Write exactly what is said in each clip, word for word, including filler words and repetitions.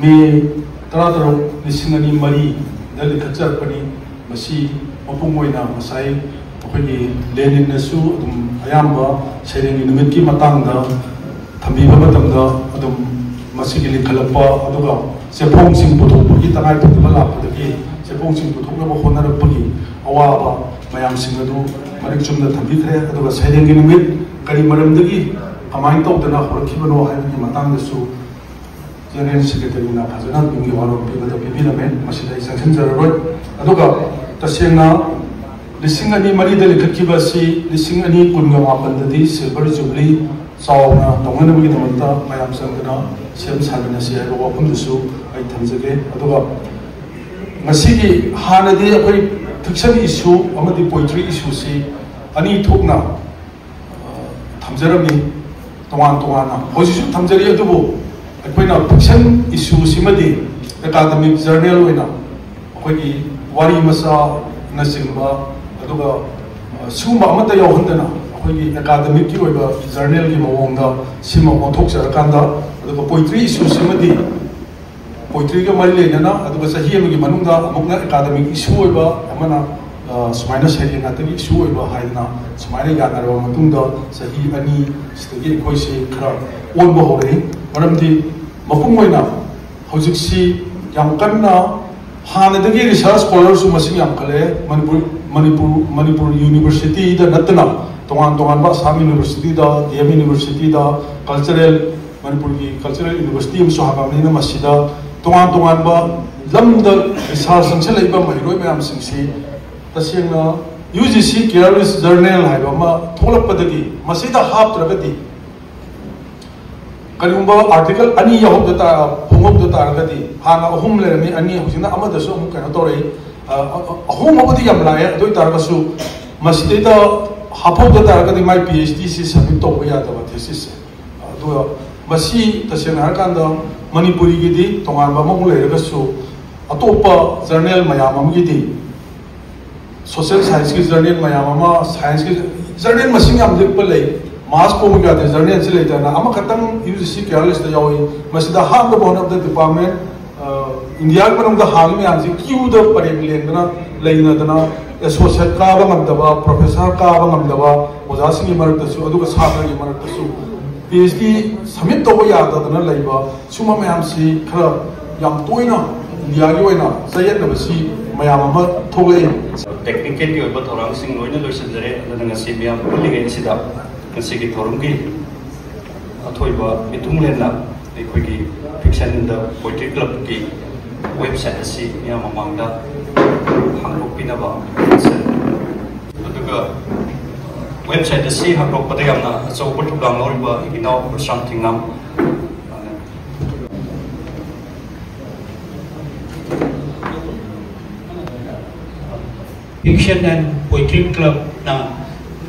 ꯃꯦ ꯇꯔꯥꯇꯔꯨꯛ, ꯂꯤꯁꯤꯡ ꯑꯅꯤ ꯃꯔꯤꯗ ꯂꯤꯡꯈꯠꯆꯔꯛꯄꯅꯤ꯫ ꯃꯁꯤ ꯃꯄꯨꯡ ꯑꯣꯏꯅ ꯉꯁꯥꯏ ꯑꯩꯈꯣꯏꯒꯤ ꯂꯦꯅꯤꯟꯅꯁꯨ ꯑꯗꯨꯝ ꯑꯌꯥꯝꯕ ꯁꯩꯔꯦꯡꯒꯤ ꯅꯨꯃꯤꯠꯀꯤ ꯃꯇꯥꯡꯗ ꯊꯝꯕꯤꯕ ꯃꯇꯝꯗ ꯑꯗꯨꯝ ꯃꯁꯤꯒꯤ ꯂꯤꯡꯈꯠꯂꯛꯄ, ꯑꯗꯨꯒ ꯆꯦꯐꯣꯡꯁꯤꯡ ꯄꯨꯊꯣꯛꯄꯒꯤ ꯇꯉꯥꯏ ꯐꯗꯕ ꯂꯥꯛꯄꯗꯒꯤ ꯆꯦꯐꯣꯡꯁꯤꯡ ꯄꯨꯊꯣꯛꯅꯕ ꯍꯣꯠꯅꯔꯛꯄꯒꯤ ꯑꯋꯥꯕ ꯃꯌꯥꯝꯁꯤꯡ ꯑꯗꯨ ꯃꯔꯤꯛ ꯆꯨꯝꯅ ꯊꯝꯕꯤꯈ꯭ꯔꯦ꯫ ꯑꯗꯨꯒ ꯁꯩꯔꯦꯡꯒꯤ ꯅꯨꯃꯤꯠ ꯀꯔꯤ ꯃꯔꯝꯗꯒꯤ ꯀꯃꯥꯏꯅ ꯇꯧꯗꯅ ꯍꯧꯔꯛꯈꯤꯕꯅꯣ ꯍꯥꯏꯕꯒꯤ ꯃꯇꯥꯡꯗꯁꯨ ꯖꯦꯅꯔꯦꯜ ꯁꯦꯀ꯭ꯔꯦꯇꯔꯤꯅ ꯐꯖꯅ ꯇꯨꯡꯒꯤ ꯋꯥꯔꯣꯜ ꯄꯤꯕꯗ ꯄꯤꯕꯤꯔꯝꯃꯦ, ꯃꯁꯤꯗ ꯑꯩ ꯆꯪꯁꯤꯟꯖꯔꯔꯣꯏ꯫ ꯑꯗꯨꯒ ꯇꯁꯦꯡꯅ ꯂꯤꯁꯤꯡ ꯑꯅꯤ ꯃꯔꯤꯗ ꯂꯤꯡꯈꯠꯈꯤꯕ ꯑꯁꯤ ꯂꯤꯁꯤꯡ ꯑꯅꯤ ꯀꯨꯟꯒ ꯃꯥꯄꯟꯗꯗꯤ ꯁꯤꯜꯚꯔ ꯖꯨꯕꯤꯂꯤ ꯆꯥꯎꯅ ꯇꯧꯅꯅꯕꯒꯤꯗꯃꯛꯇ ꯃꯌꯥꯝ ꯆꯪꯗꯅ ꯁꯦꯝ ꯁꯥꯃꯤꯟꯅꯁꯤ ꯍꯥꯏꯕ ꯋꯥꯐꯝꯗꯨꯁꯨ ꯑꯩ ꯊꯝꯖꯒꯦ꯫ ꯑꯗꯨꯒ ꯉꯁꯤꯒꯤ ꯍꯥꯟꯅꯗꯤ ꯑꯩꯈꯣꯏ ꯐꯤꯛꯁꯟ ꯏꯁꯨ ꯑꯃꯗꯤ ꯄꯣꯏꯇ꯭ꯔꯤ ꯏꯁꯨꯁꯤ ꯑꯅꯤ ꯊꯣꯛꯅ ꯊꯝꯖꯔꯝꯃꯤ, ꯇꯣꯉꯥꯟ ꯇꯣꯉꯥꯟꯅ ꯍꯧꯖꯤꯛꯁꯨ ꯊꯝꯖꯔꯤ꯫ ꯑꯗꯨꯕꯨ ꯑꯩꯈꯣꯏꯅ ꯐꯤꯛꯁꯟ ꯏꯁꯨꯁꯤꯃꯗꯤ ꯑꯦꯀꯥꯗꯃꯤꯛ ꯖꯔꯅꯦꯜ ꯑꯣꯏꯅ ꯑꯩꯈꯣꯏꯒꯤ ꯋꯥꯔꯤ ꯃꯆꯥꯅꯆꯤꯡꯕ, ꯑꯗꯨꯒ ꯁꯤꯒꯨꯝꯕ ꯑꯃꯠꯇ ꯌꯥꯎꯍꯟꯗꯅ ꯑꯩꯈꯣꯏꯒꯤ ꯑꯦꯀꯥꯗꯃꯤꯛꯀꯤ ꯑꯣꯏꯕ ꯖꯔꯅꯦꯜꯒꯤ ꯃꯑꯣꯡꯗ ꯁꯤꯃ ꯑꯣꯟꯊꯣꯛꯆꯔꯀꯥꯟꯗ, ꯑꯗꯨꯒ ꯄꯣꯏꯇ꯭ꯔꯤ ꯏꯁꯨꯁꯤꯃꯗꯤ ꯄꯣꯏꯇ꯭ꯔꯤꯒ ꯃꯔꯤ ꯂꯩꯅꯅ, ꯑꯗꯨꯒ ꯆꯍꯤ ꯑꯃꯒꯤ ꯃꯅꯨꯡꯗ ꯑꯃꯨꯛꯅ ꯑꯦꯀꯥꯗꯃꯤꯛ ꯏꯁꯨ ꯑꯣꯏꯕ ꯑꯃꯅ, ꯑ, ꯁꯨꯃꯥꯏꯅ ꯁꯩꯔꯦꯡ ꯉꯥꯛꯇꯒꯤ ꯏꯁꯨ ꯑꯣꯏꯕ ꯍꯥꯏꯗꯅ ꯁꯨꯃꯥꯏꯅ ꯌꯥꯅꯔꯕ ꯃꯇꯨꯡꯗ ꯆꯍꯤ ꯑꯅꯤ ꯁꯤꯗꯒꯤ ꯑꯩꯈꯣꯏꯁꯤ ꯈꯔ ꯑꯣꯟꯕ ꯍꯧꯔꯛꯏ꯫ ꯃꯔꯝꯗꯤ ꯃꯄꯨꯡ ꯑꯣꯏꯅ ꯍꯧꯖꯤꯛꯁꯤ ꯌꯥꯝ ꯀꯟꯅ ꯍꯥꯟꯅꯗꯒꯤ ꯔꯤꯁꯔꯁ ꯁ꯭ꯀꯣꯂꯔꯁꯨ ꯃꯁꯤꯡ ꯌꯥꯝꯈꯠꯂꯛꯑꯦ꯫ ꯃꯅꯤꯄꯨꯔ, ꯃꯅꯤꯄꯨꯔ, ꯃꯅꯤꯄꯨꯔ ꯌꯨꯅꯤꯚꯔꯁꯤꯇꯤꯗ ꯅꯠꯇꯅ ꯇꯣꯉꯥꯟ ꯇꯣꯉꯥꯟꯕ ꯑꯁꯥꯝ ꯌꯨꯅꯤꯚꯔꯁꯤꯇꯤꯗ, ꯗꯤ ꯑꯦꯝ ꯌꯨꯅꯤꯚꯔꯁꯤꯇꯤꯗ, ꯀꯜꯆꯔꯦꯜ, ꯃꯅꯤꯄꯨꯔꯒꯤ ꯀꯜꯆꯔꯦꯜ ꯌꯨꯅꯤꯚꯔꯁꯤꯇꯤ ꯑꯃꯁꯨ ꯍꯥꯡꯉꯕꯅꯤꯅ ꯃꯁꯤꯗ ꯇꯣꯉꯥꯟ ꯇꯣꯉꯥꯟꯕ ꯂꯝꯗ ꯔꯤꯁꯥꯔꯁ ꯆꯪꯁꯤꯜꯂꯛꯏꯕ ꯃꯍꯩꯔꯣꯏ ꯃꯌꯥꯝꯁꯤꯡꯁꯤ ꯇꯁꯦꯡꯅ U G C career journal ꯍꯥꯏꯕ ꯑꯃ ꯊꯣꯛꯂꯛꯄꯗꯒꯤ ꯃꯁꯤꯗ ꯍꯥꯞꯇ꯭ꯔꯒꯗꯤ ꯀꯔꯤꯒꯨꯝꯕ ꯑꯥꯔꯇꯤꯀꯜ ꯑꯅꯤ ꯌꯥꯎꯍꯧꯗ ꯇꯥ-, ꯐꯣꯡꯍꯧꯗ ꯇꯥꯔꯒꯗꯤ, ꯍꯥꯟꯅ ꯑꯍꯨꯝ ꯂꯩꯔꯝꯃꯤ, ꯑꯅꯤ, ꯍꯧꯖꯤꯛꯅ ꯑꯃꯗꯁꯨ ꯑꯃꯨꯛ ꯀꯩꯅꯣ ꯇꯧꯔꯛꯏ꯫ ꯑ, ꯑ, ꯑ, ꯑꯍꯣꯡꯕꯕꯨꯗꯤ ꯌꯥꯝ ꯂꯥꯛꯑꯦ, ꯑꯗꯨ ꯑꯣꯏ ꯇꯥꯔꯒꯁꯨ ꯃꯁꯤꯗꯩꯗ ꯍꯥꯞꯍꯧꯗ ꯇꯥꯔꯒꯗꯤ ꯃꯥꯏ ꯄꯤ ꯑꯩꯆ ꯗꯤ ꯁꯤ ꯁꯕꯃꯤꯠ ꯇꯧꯕ ꯌꯥꯗꯕ ꯊꯦꯁꯤꯁꯁꯦ꯫ ꯑꯗꯨꯒ ꯃꯁꯤ ꯇꯁꯦꯡꯅ ꯍꯥꯏꯔꯀꯥꯟꯗ ꯃꯅꯤꯄꯨꯔꯤꯒꯤꯗꯤ ꯇꯣꯉꯥꯟꯕ ꯑꯃꯃꯨꯛ ꯂꯩꯔꯒꯁꯨ ꯑꯇꯣꯞꯄ ꯖꯔꯅꯦꯜ ꯃꯌꯥꯝ ꯑꯃꯒꯤꯗꯤ ꯁꯣꯁꯤꯌꯦꯜ ꯁꯥꯏꯟꯁꯀꯤ ꯖꯔꯅꯦꯜ ꯃꯌꯥꯝ ꯑꯃ, ꯁꯥꯏꯟꯁꯀꯤ ꯖꯔꯅꯦꯜ ꯃꯁꯤꯡ ꯌꯥꯝ ꯂꯤꯛꯄ ꯂꯩ꯫ ꯃꯥꯁ ꯄꯣꯕ ꯌꯥꯗꯦ ꯖꯔꯅꯦꯜꯁꯤ ꯂꯩꯇꯅ ꯑꯃꯈꯛꯇꯪ U G C care list ꯌꯥꯎꯏ꯫ ꯃꯁꯤꯗ ꯍꯥꯡꯗꯕ ꯍꯣꯠꯅꯕꯗ ꯗꯤꯄꯥꯔꯠꯃꯦꯟ, ꯑ, ꯏꯟꯗꯤꯌꯥꯒꯤ ꯃꯅꯨꯡꯗ ꯍꯥꯡꯉꯤ ꯃꯌꯥꯝꯁꯤ ꯀ꯭ꯌꯨꯗ ꯄꯔꯦꯡ ꯂꯦꯡꯗꯅ ꯂꯩꯅꯗꯅ ꯑꯦꯁꯣꯁꯤꯌꯦꯠ ꯀꯥꯕ ꯉꯝꯗꯕ, ꯄ꯭ꯔꯣꯐꯦꯁꯔ ꯀꯥꯕ ꯉꯝꯗꯕ ꯑꯣꯖꯥꯁꯤꯡꯒꯤ ꯃꯔꯛꯇꯁꯨ, ꯑꯗꯨꯒ ꯁꯥꯇ꯭ꯔꯒꯤ ꯃꯔꯛꯇꯁꯨ ꯄꯤ ꯑꯩꯆ ꯗꯤ ꯁꯕꯃꯤꯠ ꯇꯧꯕ ꯌꯥꯗꯗꯅ ꯂꯩꯕ, ꯁꯨꯝꯕ ꯃꯌꯥꯝꯁꯤ ꯈꯔ ꯌꯥꯝ ꯇꯣꯏꯅ ꯏꯟꯗꯤꯌꯥꯒꯤ ꯑꯣꯏꯅ ꯆꯌꯦꯠꯅꯕꯁꯤ ꯃꯌꯥꯝ ꯑꯃ ꯊꯣꯛꯂꯛꯏ꯫ ꯇꯦꯛꯅꯤꯀꯦꯜꯒꯤ ꯑꯣꯏꯕ ꯊꯧꯔꯥꯡꯁꯤꯡ ꯂꯣꯏꯅ ꯂꯣꯏꯁꯤꯟꯖꯔꯦ꯫ ꯑꯗꯨꯅ ꯉꯁꯤ ꯃꯤꯌꯥꯝ ꯄꯨꯜꯂꯤꯉꯩ ꯑꯁꯤꯗ ꯉꯁꯤꯒꯤ ꯊꯧꯔꯝꯒꯤ ꯑꯊꯣꯏꯕ ꯃꯤꯊꯨꯡꯂꯦꯟꯅ ꯑꯩꯈꯣꯏꯒꯤ Fiction and the Poetry Clubꯀꯤ website ꯑꯁꯤ ꯃꯤꯌꯥꯝ ꯃꯃꯥꯡꯗ ꯍꯥꯡꯗꯣꯛꯄꯤꯅꯕ ꯈꯟꯖꯔꯤ꯫ ꯑꯗꯨꯒ website ꯑꯁꯤ ꯍꯥꯡꯗꯣꯛꯄꯗ ꯌꯥꯝꯅ ꯑꯆꯧꯕ ꯊꯧꯗꯥꯡ ꯂꯧꯔꯤꯕ ꯏꯅꯥꯎ ꯄ꯭ꯔꯁꯥꯟ ꯊꯤꯉꯥꯝ, Fiction and Poetry Clubꯅ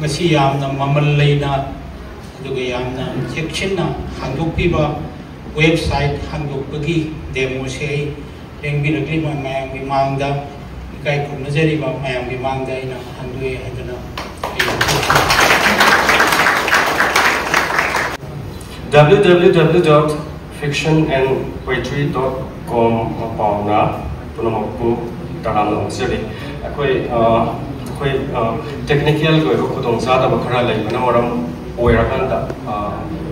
ꯉꯁꯤ ꯌꯥꯝꯅ ꯃꯃꯜ ꯂꯩꯅ ꯑꯗꯨꯒ ꯌꯥꯝꯅ ꯆꯦꯛꯁꯤꯟꯅ ꯍꯥꯡꯗꯣꯛꯄꯤꯕ website ꯍꯥꯡꯗꯣꯛꯄꯒꯤ demoꯁꯦ ꯑꯩ ꯂꯦꯡꯕꯤꯔꯛꯂꯤꯕ ꯃꯌꯥꯝꯒꯤ ꯃꯥꯡꯗ, ꯏꯀꯥꯏ ꯈꯨꯝꯅꯖꯔꯤꯕ ꯃꯌꯥꯝꯒꯤ ꯃꯥꯡꯗ ꯑꯩꯅ ꯍꯥꯡꯗꯣꯛꯑꯦ ꯍꯥꯏꯗꯨꯅ ꯑꯩ ꯋꯥꯐꯝ ꯊꯝꯖꯒꯦ꯫ W W W dot fiction and poetry dot com ꯄꯥꯎꯅ ꯄꯨꯝꯅꯃꯛꯄꯨ ꯇꯔꯥꯝꯅ ꯑꯣꯛꯆꯔꯤ꯫ ꯑꯩꯈꯣꯏ, ꯑ, ꯑꯩꯈꯣꯏ, ꯑ, technicalꯒꯤ ꯑꯣꯏꯕ ꯈꯨꯗꯣꯡꯆꯥꯗꯕ ꯈꯔ ꯂꯩꯕꯅ ꯃꯔꯝ ꯑꯣꯏꯔꯀꯥꯟꯗ, ꯑ,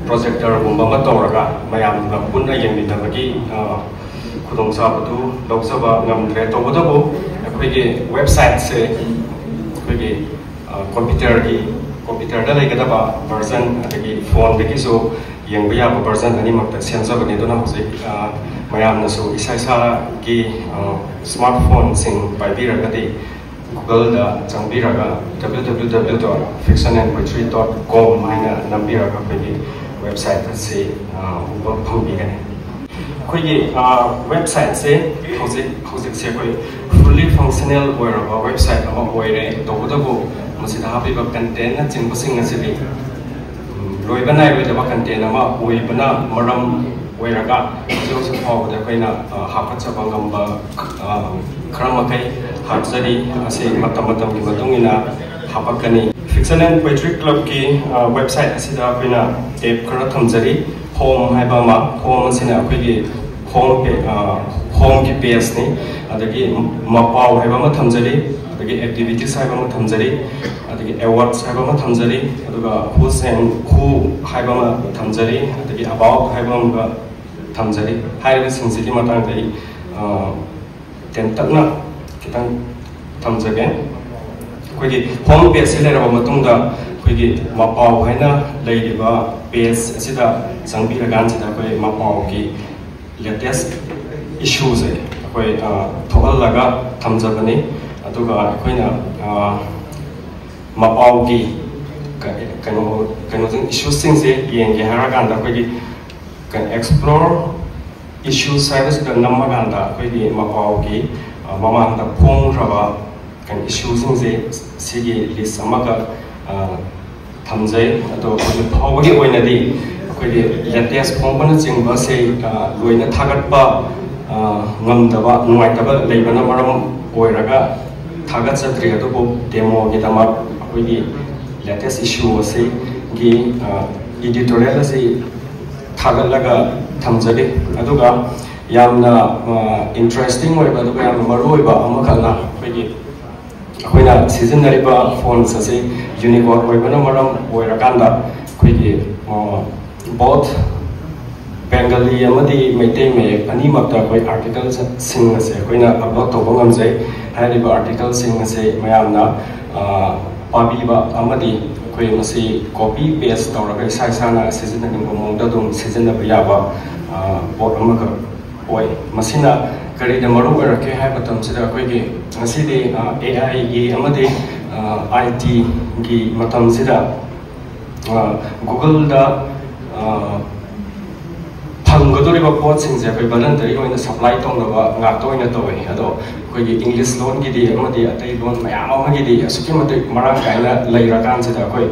projectorꯒꯨꯝꯕ ꯑꯃ ꯇꯧꯔꯒ ꯃꯌꯥꯝꯒ ꯄꯨꯟꯅ ꯌꯦꯡꯃꯤꯟꯅꯕꯒꯤ, ꯑ, ꯈꯨꯗꯣꯡꯆꯥꯕꯗꯨ ꯂꯧꯖꯕ ꯉꯝꯗ꯭ꯔꯦ꯫ ꯇꯧꯕꯇꯕꯨ ꯑꯩꯈꯣꯏꯒꯤ websiteꯁꯦ ꯑꯩꯈꯣꯏꯒꯤ, ꯑ, computerꯒꯤ, computerꯗ ꯂꯩꯒꯗꯕ version ꯑꯗꯒꯤ phoneꯗꯒꯤꯁꯨ ꯌꯦꯡꯕ ꯌꯥꯕ version ꯑꯅꯤꯃꯛꯇ ꯁꯦꯝꯖꯕꯅꯤ꯫ ꯑꯗꯨꯅ ꯍꯧꯖꯤꯛ, ꯑ, ꯃꯌꯥꯝꯅꯁꯨ ꯏꯁꯥ ꯏꯁꯥꯒꯤ, ꯑ, smartphoneꯁꯤꯡ ꯄꯥꯏꯕꯤꯔꯒꯗꯤ Googleꯗ ꯆꯪꯕꯤꯔꯒ W W W dot fiction and poetry dot com ꯍꯥꯏꯅ ꯅꯝꯕꯤꯔꯒ ꯑꯩꯈꯣꯏꯒꯤ website ꯑꯁꯤ, ꯑ, ꯎꯕ ꯐꯪꯕꯤꯒꯅꯤ꯫ ꯑꯩꯈꯣꯏꯒꯤ, ꯑ, websiteꯁꯦ ꯍꯧꯖꯤꯛ, ꯍꯧꯖꯤꯛꯁꯦ ꯑꯩꯈꯣꯏ fully functional ꯑꯣꯏꯔꯕ website ꯑꯃ ꯑꯣꯏꯔꯦ꯫ ꯇꯧꯕꯇꯕꯨ ꯃꯁꯤꯗ ꯍꯥꯞꯄꯤꯕ contentꯅꯆꯤꯡꯕꯁꯤꯡ ꯑꯁꯤꯗꯤ, ꯎꯝ, ꯂꯣꯏꯕ ꯅꯥꯏꯔꯣꯏꯗꯕ content ꯑꯃ ꯑꯣꯏꯕꯅ ꯃꯔꯝ ꯑꯣꯏꯔꯒ ꯍꯧꯖꯤꯛ ꯍꯧꯖꯤꯛ ꯐꯥꯎꯕꯗ ꯑꯩꯈꯣꯏꯅ, ꯑ, ꯍꯥꯞꯀꯠꯆꯕ ꯉꯝꯕ, ꯑ, ꯈꯔ ꯃꯈꯩ ꯍꯥꯞꯆꯔꯤ꯫ ꯃꯁꯤ ꯃꯇꯝ ꯃꯇꯝꯒꯤ ꯃꯇꯨꯡ ꯏꯟꯅ ꯍꯥꯞꯄꯛꯀꯅꯤ꯫ Pixel and Poetry Clubꯀꯤ website ꯑꯁꯤꯗ ꯑꯩꯈꯣꯏꯅ tab ꯈꯔ ꯊꯝꯖꯔꯤ꯫ Home ꯍꯥꯏꯕ ꯑꯃ, home ꯑꯁꯤꯅ ꯑꯩꯈꯣꯏꯒꯤ home, homeꯒꯤ pageꯅꯤ꯫ ꯑꯗꯒꯤ ꯃꯄꯥꯎ ꯍꯥꯏꯕ ꯑꯃ ꯊꯝꯖꯔꯤ, ꯑꯗꯒꯤ activities ꯍꯥꯏꯕ ꯑꯃ ꯊꯝꯖꯔꯤ, ꯑꯗꯒꯤ awards ꯍꯥꯏꯕ ꯑꯃ ꯊꯝꯖꯔꯤ, ꯑꯗꯨꯒ who's and who ꯍꯥꯏꯕ ꯑꯃ ꯊꯝꯖꯔꯤ, ꯑꯗꯒꯤ about ꯍꯥꯏꯕ ꯑꯃꯒ ꯊꯝꯖꯔꯤ꯫ ꯍꯥꯏꯔꯤꯕꯁꯤꯡꯁꯤꯒꯤ ꯃꯇꯥꯡꯗ ꯑꯩ ꯇꯦꯟꯇꯛꯅ ꯈꯤꯇꯪ ꯊꯝꯖꯒꯦ꯫ ꯑꯩꯈꯣꯏꯒꯤ home pageꯁꯤ ꯂꯩꯔꯕ ꯃꯇꯨꯡꯗ, ꯑꯩꯈꯣꯏꯒꯤ ꯃꯄꯥꯎ ꯍꯥꯏꯅ ꯂꯩꯔꯤꯕ page ꯑꯁꯤꯗ ꯆꯪꯕꯤꯔꯀꯥꯟꯁꯤꯗ ꯑꯩꯈꯣꯏ ꯃꯄꯥꯎꯒꯤ latest issueꯁꯦ ꯑꯩꯈꯣꯏ ꯊꯣꯛꯍꯜꯂꯒ ꯊꯝꯖꯕꯅꯤ꯫ ꯑꯗꯨꯒ ꯑꯩꯈꯣꯏꯅ ꯃꯄꯥꯎꯒꯤ ꯀꯩꯅꯣ ꯀꯩꯅꯣꯁꯤꯡ, issueꯁꯤꯡꯁꯦ ꯌꯦꯡꯒꯦ ꯍꯥꯏꯔꯀꯥꯟꯗ ꯑꯩꯈꯣꯏꯒꯤ ꯀꯩꯅꯣ explore issues ꯍꯥꯏꯕꯁꯤꯗ ꯅꯝꯃꯀꯥꯟꯗ ꯑꯩꯈꯣꯏꯒꯤ ꯃꯄꯥꯎꯒꯤ ꯃꯃꯥꯡꯗ ꯐꯣꯡꯈ꯭ꯔꯕ ꯀꯩꯅꯣ issueꯁꯤꯡꯁꯦ ꯁꯤꯒꯤ list ꯑꯃꯒ ꯊꯝꯖꯩ꯫ ꯑꯗꯣ ꯍꯧꯖꯤꯛ ꯐꯥꯎꯕꯒꯤ ꯑꯣꯏꯅꯗꯤ ꯑꯩꯈꯣꯏꯒꯤ latest ꯐꯣꯡꯕꯅꯆꯤꯡꯕꯁꯦ ꯂꯣꯏꯅ ꯊꯥꯒꯠꯄ ꯉꯝꯗꯕ, ꯅꯨꯡꯉꯥꯏꯇꯕ ꯂꯩꯕꯅ ꯃꯔꯝ ꯑꯣꯏꯔꯒ ꯊꯥꯒꯠꯆꯗ꯭ꯔꯤ꯫ ꯑꯗꯨꯕꯨ demoꯒꯤꯗꯃꯛ ꯑꯩꯈꯣꯏꯒꯤ latest issue ꯑꯁꯤꯒꯤ editorial ꯑꯁꯤ ꯊꯥꯒꯠꯂꯒ ꯊꯝꯖꯔꯤ꯫ ꯑꯗꯨꯒ ꯌꯥꯝꯅ interesting ꯑꯣꯏꯕ, ꯑꯗꯨꯒ ꯌꯥꯝꯅ ꯃꯔꯨ ꯑꯣꯏꯕ ꯑꯃꯈꯛꯅ ꯑꯩꯈꯣꯏꯒꯤ ꯑꯩꯈꯣꯏꯅ ꯁꯤꯖꯤꯟꯅꯔꯤꯕ fonts ꯑꯁꯤ Unicode ꯑꯣꯏꯕꯅ ꯃꯔꯝ ꯑꯣꯏꯔꯀꯥꯟꯗ ꯑꯩꯈꯣꯏꯒꯤ both Bengali ꯑꯃꯗꯤ ꯃꯩꯇꯩ ꯃꯌꯦꯛ ꯑꯅꯤꯃꯛꯇ ꯑꯩꯈꯣꯏ articleꯁꯤꯡ ꯑꯁꯦ ꯑꯩꯈꯣꯏꯅ upload ꯇꯧꯕ ꯉꯝꯖꯩ꯫ ꯍꯥꯏꯔꯤꯕ articleꯁꯤꯡ ꯑꯁꯦ ꯃꯌꯥꯝꯅ ꯄꯥꯕꯤꯕ ꯑꯃꯗꯤ ꯑꯩꯈꯣꯏ ꯃꯁꯤ copy paste ꯇꯧꯔꯒ ꯏꯁꯥ ꯏꯁꯥꯅ ꯁꯤꯖꯤꯟꯅꯅꯤꯡꯕ ꯃꯑꯣꯡꯗ ꯑꯗꯨꯝ ꯁꯤꯖꯤꯟꯅꯕ ꯌꯥꯕ ꯄꯣꯠ ꯑꯃꯈꯛ ꯑꯣꯏ꯫ ꯃꯁꯤꯅ ꯀꯔꯤꯗ ꯃꯔꯨ ꯑꯣꯏꯔꯛꯀꯦ ꯍꯥꯏꯕ ꯃꯇꯝꯁꯤꯗ, ꯑꯩꯈꯣꯏꯒꯤ ꯉꯁꯤꯗꯤ AIꯒꯤ ꯑꯃꯗꯤ ITꯒꯤ ꯃꯇꯝꯁꯤꯗ Googleꯗ ꯐꯪꯒꯗꯧꯔꯤꯕ ꯄꯣꯠꯁꯤꯡꯁꯦ ꯑꯩꯈꯣꯏ voluntary ꯑꯣꯏꯅ supply ꯇꯧꯅꯕ ꯉꯥꯛꯇ ꯑꯣꯏꯅ ꯇꯧꯋꯦ꯫ ꯑꯗꯣ ꯑꯩꯈꯣꯏꯒꯤ English ꯂꯣꯟꯒꯤꯗꯤ ꯑꯃꯗꯤ ꯑꯇꯩ ꯂꯣꯟ ꯃꯌꯥꯝ ꯑꯃꯒꯤꯗꯤ ꯑꯁꯨꯛꯀꯤ ꯃꯇꯤꯛ ꯃꯔꯥꯡ ꯀꯥꯏꯅ ꯂꯩꯔꯀꯥꯟꯁꯤꯗ, ꯑꯩꯈꯣꯏ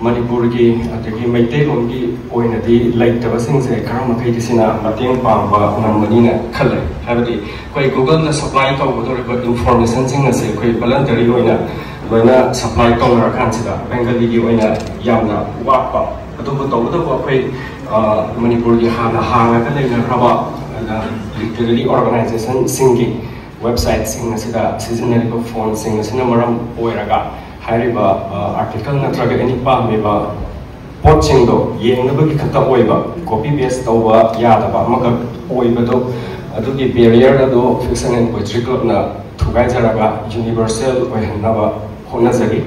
ꯃꯅꯤꯄꯨꯔꯒꯤ ꯑꯗꯒꯤ ꯃꯩꯇꯩꯂꯣꯟꯒꯤ ꯑꯣꯏꯅꯗꯤ ꯂꯩꯇꯕꯁꯤꯡꯁꯦ ꯈꯔ ꯃꯈꯩꯗꯤ ꯁꯤꯅ ꯃꯇꯦꯡ ꯄꯥꯡꯕ ꯉꯝꯒꯅꯤꯅ ꯈꯜꯂꯦ꯫ ꯍꯥꯏꯕꯗꯤ ꯑꯩꯈꯣꯏ Googleꯅ supply ꯇꯧꯒꯗꯧꯔꯤꯕ informationꯁꯤꯡ ꯑꯁꯦ ꯑꯩꯈꯣꯏ voluntary ꯑꯣꯏꯅ ꯂꯣꯏꯅ ꯁꯄ꯭ꯂꯥꯏ ꯇꯧꯅꯔꯀꯥꯟꯁꯤꯗ ꯕꯦꯡꯒꯂꯤꯒꯤ ꯑꯣꯏꯅ ꯌꯥꯝꯅ ꯋꯥꯠꯄ꯫ ꯑꯗꯨꯕꯨ ꯇꯧꯕꯇꯕꯨ ꯑꯩꯈꯣꯏ ꯃꯅꯤꯄꯨꯔꯒꯤ ꯍꯥꯟꯅ ꯍꯥꯡꯉꯒ ꯂꯩꯅꯈ꯭ꯔꯕ ꯂꯤꯇꯔꯦꯔꯤ ꯑꯣꯔꯒꯅꯥꯏꯖꯦꯁꯟꯁꯤꯡꯒꯤ ꯋꯦꯕꯁꯥꯏꯠꯁꯤꯡ ꯑꯁꯤꯗ ꯁꯤꯖꯤꯟꯅꯔꯤꯕ ꯐꯣꯟꯁꯤꯡ ꯑꯁꯤꯅ ꯃꯔꯝ ꯑꯣꯏꯔꯒ ꯍꯥꯏꯔꯤꯕ ꯑꯥꯔꯇꯤꯀꯜ ꯅꯠꯇ꯭ꯔꯒ ꯑꯦꯅꯤ ꯄꯥꯝꯂꯤꯕ ꯄꯣꯠꯁꯤꯡꯗꯣ ꯌꯦꯡꯅꯕꯒꯤ ꯈꯛꯇ ꯑꯣꯏꯕ, ꯀꯣꯄꯤ ꯄꯦꯁ ꯇꯧꯕ ꯌꯥꯗꯕ ꯑꯃꯈꯛ ꯑꯣꯏꯕꯗꯣ, ꯑꯗꯨꯒꯤ ꯕꯦꯔꯤꯌꯔ ꯑꯗꯣ ꯐꯤꯛꯁꯟ ꯑꯦꯟ ꯄꯣꯏꯇ꯭ꯔꯤ ꯀ꯭ꯂꯕꯅ ꯊꯨꯒꯥꯏꯖꯔꯒ ꯌꯨꯅꯤꯚꯔꯁꯦꯜ ꯑꯣꯏꯍꯟꯅꯕ ꯍꯣꯠꯅꯖꯔꯤ꯫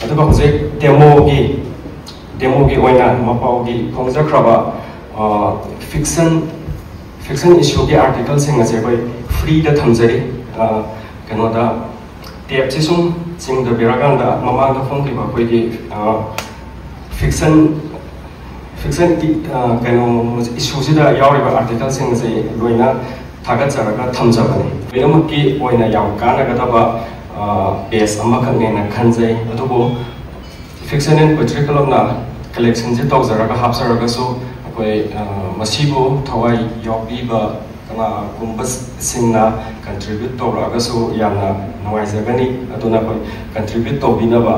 ꯑꯗꯨꯒ ꯍꯧꯖꯤꯛ ꯗꯦꯃꯣꯒꯤ ꯗꯦꯃꯣꯒꯤ ꯑꯣꯏꯅ ꯃꯄꯥꯎꯒꯤ ꯐꯣꯡꯖꯈ꯭ꯔꯕ ꯐꯤꯛꯁꯟ ꯐꯤꯛꯁꯟ ꯏꯁꯨꯒꯤ ꯑꯥꯔꯇꯤꯀꯜꯁꯤꯡ ꯑꯁꯦ ꯑꯩꯈꯣꯏ ꯐ꯭ꯔꯤꯗ ꯊꯝꯖꯔꯤ꯫ ꯀꯩꯅꯣꯗ ꯇꯦꯞꯁꯤ ꯁꯨꯝ ꯆꯤꯡꯗꯕꯤꯔꯀꯥꯟꯗ ꯃꯃꯥꯡꯗ ꯐꯣꯡꯈꯤꯕ ꯑꯩꯈꯣꯏꯒꯤ ꯐꯤꯛꯁꯟ ꯐꯤꯛꯁꯟ ꯀꯩꯅꯣ ꯏꯁꯨꯁꯤꯗ ꯌꯥꯎꯔꯤꯕ ꯑꯥꯔꯇꯤꯀꯜꯁꯤꯡ ꯑꯁꯤ ꯂꯣꯏꯅ ꯊꯥꯒꯠꯆꯔꯒ ꯊꯝꯖꯕꯅꯤ꯫ ꯂꯣꯏꯅꯃꯛꯀꯤ ꯑꯣꯏꯅ ꯌꯥꯝ ꯀꯥꯟꯅꯒꯗꯕ ꯄꯦꯖ ꯑꯃꯈꯛꯅꯦꯅ ꯈꯟꯖꯩ꯫ ꯑꯗꯨꯕꯨ ꯐꯤꯛꯁꯟ ꯑꯦꯟ ꯄꯣꯏꯇ꯭ꯔꯤ ꯀ꯭ꯂꯕꯅ ꯀꯂꯦꯛꯁꯟꯁꯦ ꯇꯧꯖꯔꯒ ꯍꯥꯞꯆꯔꯒꯁꯨ ꯑꯩꯈꯣꯏ ꯃꯁꯤꯕꯨ ꯊꯋꯥꯏ ꯌꯥꯎꯕꯤꯕ ꯀꯅꯥꯒꯨꯝꯕꯁꯤꯡꯅ ꯀꯟꯇ꯭ꯔꯤꯕ꯭ꯌꯨꯠ ꯇꯧꯔꯛꯑꯒꯁꯨ ꯌꯥꯝꯅ ꯅꯨꯡꯉꯥꯏꯖꯒꯅꯤ꯫ ꯑꯗꯨꯅ ꯑꯩꯈꯣꯏ ꯀꯟꯇ꯭ꯔꯤꯕ꯭ꯌꯨꯠ ꯇꯧꯕꯤꯅꯕ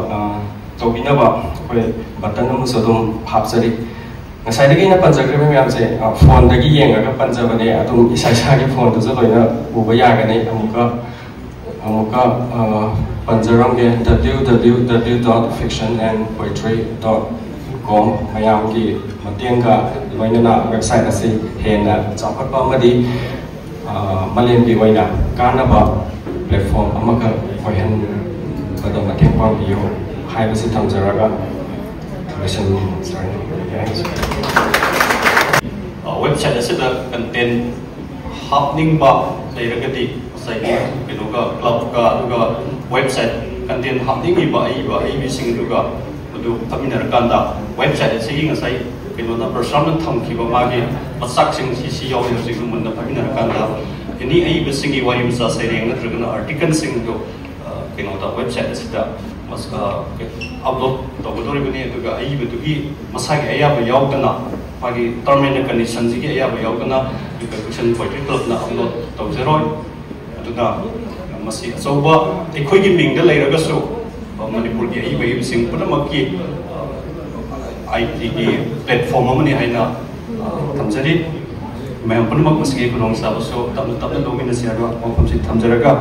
ꯇꯧꯕꯤꯅꯕ ꯑꯩꯈꯣꯏ ꯕꯇꯟ ꯑꯃꯁꯨ ꯑꯗꯨꯝ ꯍꯥꯞꯆꯔꯤ꯫ ꯉꯁꯥꯏꯗꯒꯤ ꯑꯩꯅ ꯄꯟꯖꯈ꯭ꯔꯤꯕ ꯃꯌꯥꯝꯁꯦ ꯐꯣꯟꯗꯒꯤ ꯌꯦꯡꯉꯒ ꯄꯟꯖꯕꯅꯦ꯫ ꯑꯗꯨꯝ ꯏꯁꯥ ꯏꯁꯥꯒꯤ ꯐꯣꯟꯗꯁꯨ ꯂꯣꯏꯅ ꯎꯕ ꯌꯥꯒꯅꯤ꯫ ꯑꯃꯨꯛꯀ ꯑꯃꯨꯛꯀ ꯄꯟꯖꯔꯝꯒꯦ, W W W dot fiction and poetry dot com꯫ ꯃꯌꯥꯝꯒꯤ ꯃꯇꯦꯡꯒ ꯂꯣꯏꯅꯅ ꯋꯦꯕꯁꯥꯏꯠ ꯑꯁꯤ ꯍꯦꯟꯅ ꯆꯥꯎꯈꯠꯄ ꯑꯃꯗꯤ ꯃꯥꯂꯦꯝꯒꯤ ꯑꯣꯏꯅ ꯀꯥꯟꯅꯕ ꯄ꯭ꯂꯦꯠꯐꯣꯝ ꯑꯃꯈꯛ ꯑꯣꯏꯍꯟꯕꯗ ꯃꯇꯦꯡ ꯄꯥꯡꯕꯤꯌꯨ ꯍꯥꯏꯕꯁꯤ ꯊꯝꯖꯔꯒ ꯂꯣꯏꯁꯤꯟꯖꯔꯅꯤ꯫ ꯋꯦꯕꯁꯥꯏꯠ ꯑꯁꯤꯗ ꯀꯟꯇꯦꯟ ꯍꯥꯞꯅꯤꯡꯕ ꯂꯩꯔꯒꯗꯤ ꯉꯁꯥꯏꯒꯤ ꯀꯩꯅꯣꯒ ꯀ꯭ꯂꯕꯀ ꯑꯗꯨꯒ ꯋꯦꯕꯁꯥꯏꯠ ꯀꯟꯇꯦꯟ ꯍꯥꯞꯅꯤꯡꯉꯤꯕ ꯑꯏꯕ ꯑꯏꯕꯤꯁꯤꯡ ꯑꯗꯨꯒ ꯑꯗꯨ ꯐꯝꯃꯤꯟꯅꯔꯀꯥꯟꯗ ꯋꯦꯕꯁꯥꯏꯠ ꯑꯁꯤꯒꯤ ꯉꯁꯥꯏ ꯀꯩꯅꯣꯅ ꯄ꯭ꯔꯁꯥꯟꯅ ꯊꯝꯈꯤꯕ ꯃꯥꯒꯤ ꯃꯆꯥꯛꯁꯤꯡ ꯁꯤ ꯁꯤ ꯌꯥꯎꯔꯤ ꯍꯧꯖꯤꯛ ꯃꯨꯟꯅ ꯐꯝꯃꯤꯟꯅꯔꯀꯥꯟꯗ ꯑꯦꯅꯤ ꯑꯏꯕꯁꯤꯡꯒꯤ ꯋꯥꯔꯤ ꯃꯆꯥ ꯁꯩꯔꯦꯡ ꯅꯠꯇ꯭ꯔꯒꯅ ꯑꯥꯔꯇꯤꯀꯜꯁꯤꯡꯗꯣ ꯀꯩꯅꯣꯗ ꯋꯦꯕꯁꯥꯏꯠ ꯑꯁꯤꯗ ꯑꯞꯂꯣꯗ ꯇꯧꯒꯗꯧꯔꯤꯕꯅꯤ꯫ ꯑꯗꯨꯒ ꯑꯏꯕꯗꯨꯒꯤ ꯃꯁꯥꯒꯤ ꯑꯌꯥꯕ ꯌꯥꯎꯗꯅ ꯃꯥꯒꯤ ꯇꯔꯝ ꯑꯦꯟ ꯀꯟꯗꯤꯁꯟꯁꯤꯒꯤ ꯑꯌꯥꯕ ꯌꯥꯎꯗꯅ ꯑꯩꯈꯣꯏ ꯐꯤꯛꯁꯟ ꯄꯣꯏꯇ꯭ꯔꯤ ꯀ꯭ꯂꯕꯅ ꯑꯞꯂꯣꯗ ꯇꯧꯖꯔꯣꯏ꯫ ꯑꯗꯨꯅ ꯃꯁꯤ ꯑꯆꯧꯕ ꯑꯩꯈꯣꯏꯒꯤ ꯃꯤꯡꯗ ꯂꯩꯔꯒꯁꯨ ꯃꯅꯤꯄꯨꯔꯒꯤ ꯑꯏꯕ ꯑꯏꯕꯁꯤꯡ ꯄꯨꯝꯅꯃꯛꯀꯤ ꯑꯥꯏ ꯇꯤꯒꯤ ꯄ꯭ꯂꯦꯠꯐꯣꯝ ꯑꯃꯅꯤ ꯍꯥꯏꯅ ꯊꯝꯖꯔꯤ꯫ ꯃꯌꯥꯝ ꯄꯨꯝꯅꯃꯛ ꯃꯁꯤꯒꯤ ꯈꯨꯗꯣꯡꯆꯥꯕꯁꯨ ꯇꯞꯅ ꯇꯞꯅ ꯂꯧꯃꯤꯟꯅꯁꯤ ꯍꯥꯏꯕ ꯋꯥꯐꯝꯁꯤ ꯊꯝꯖꯔꯒ,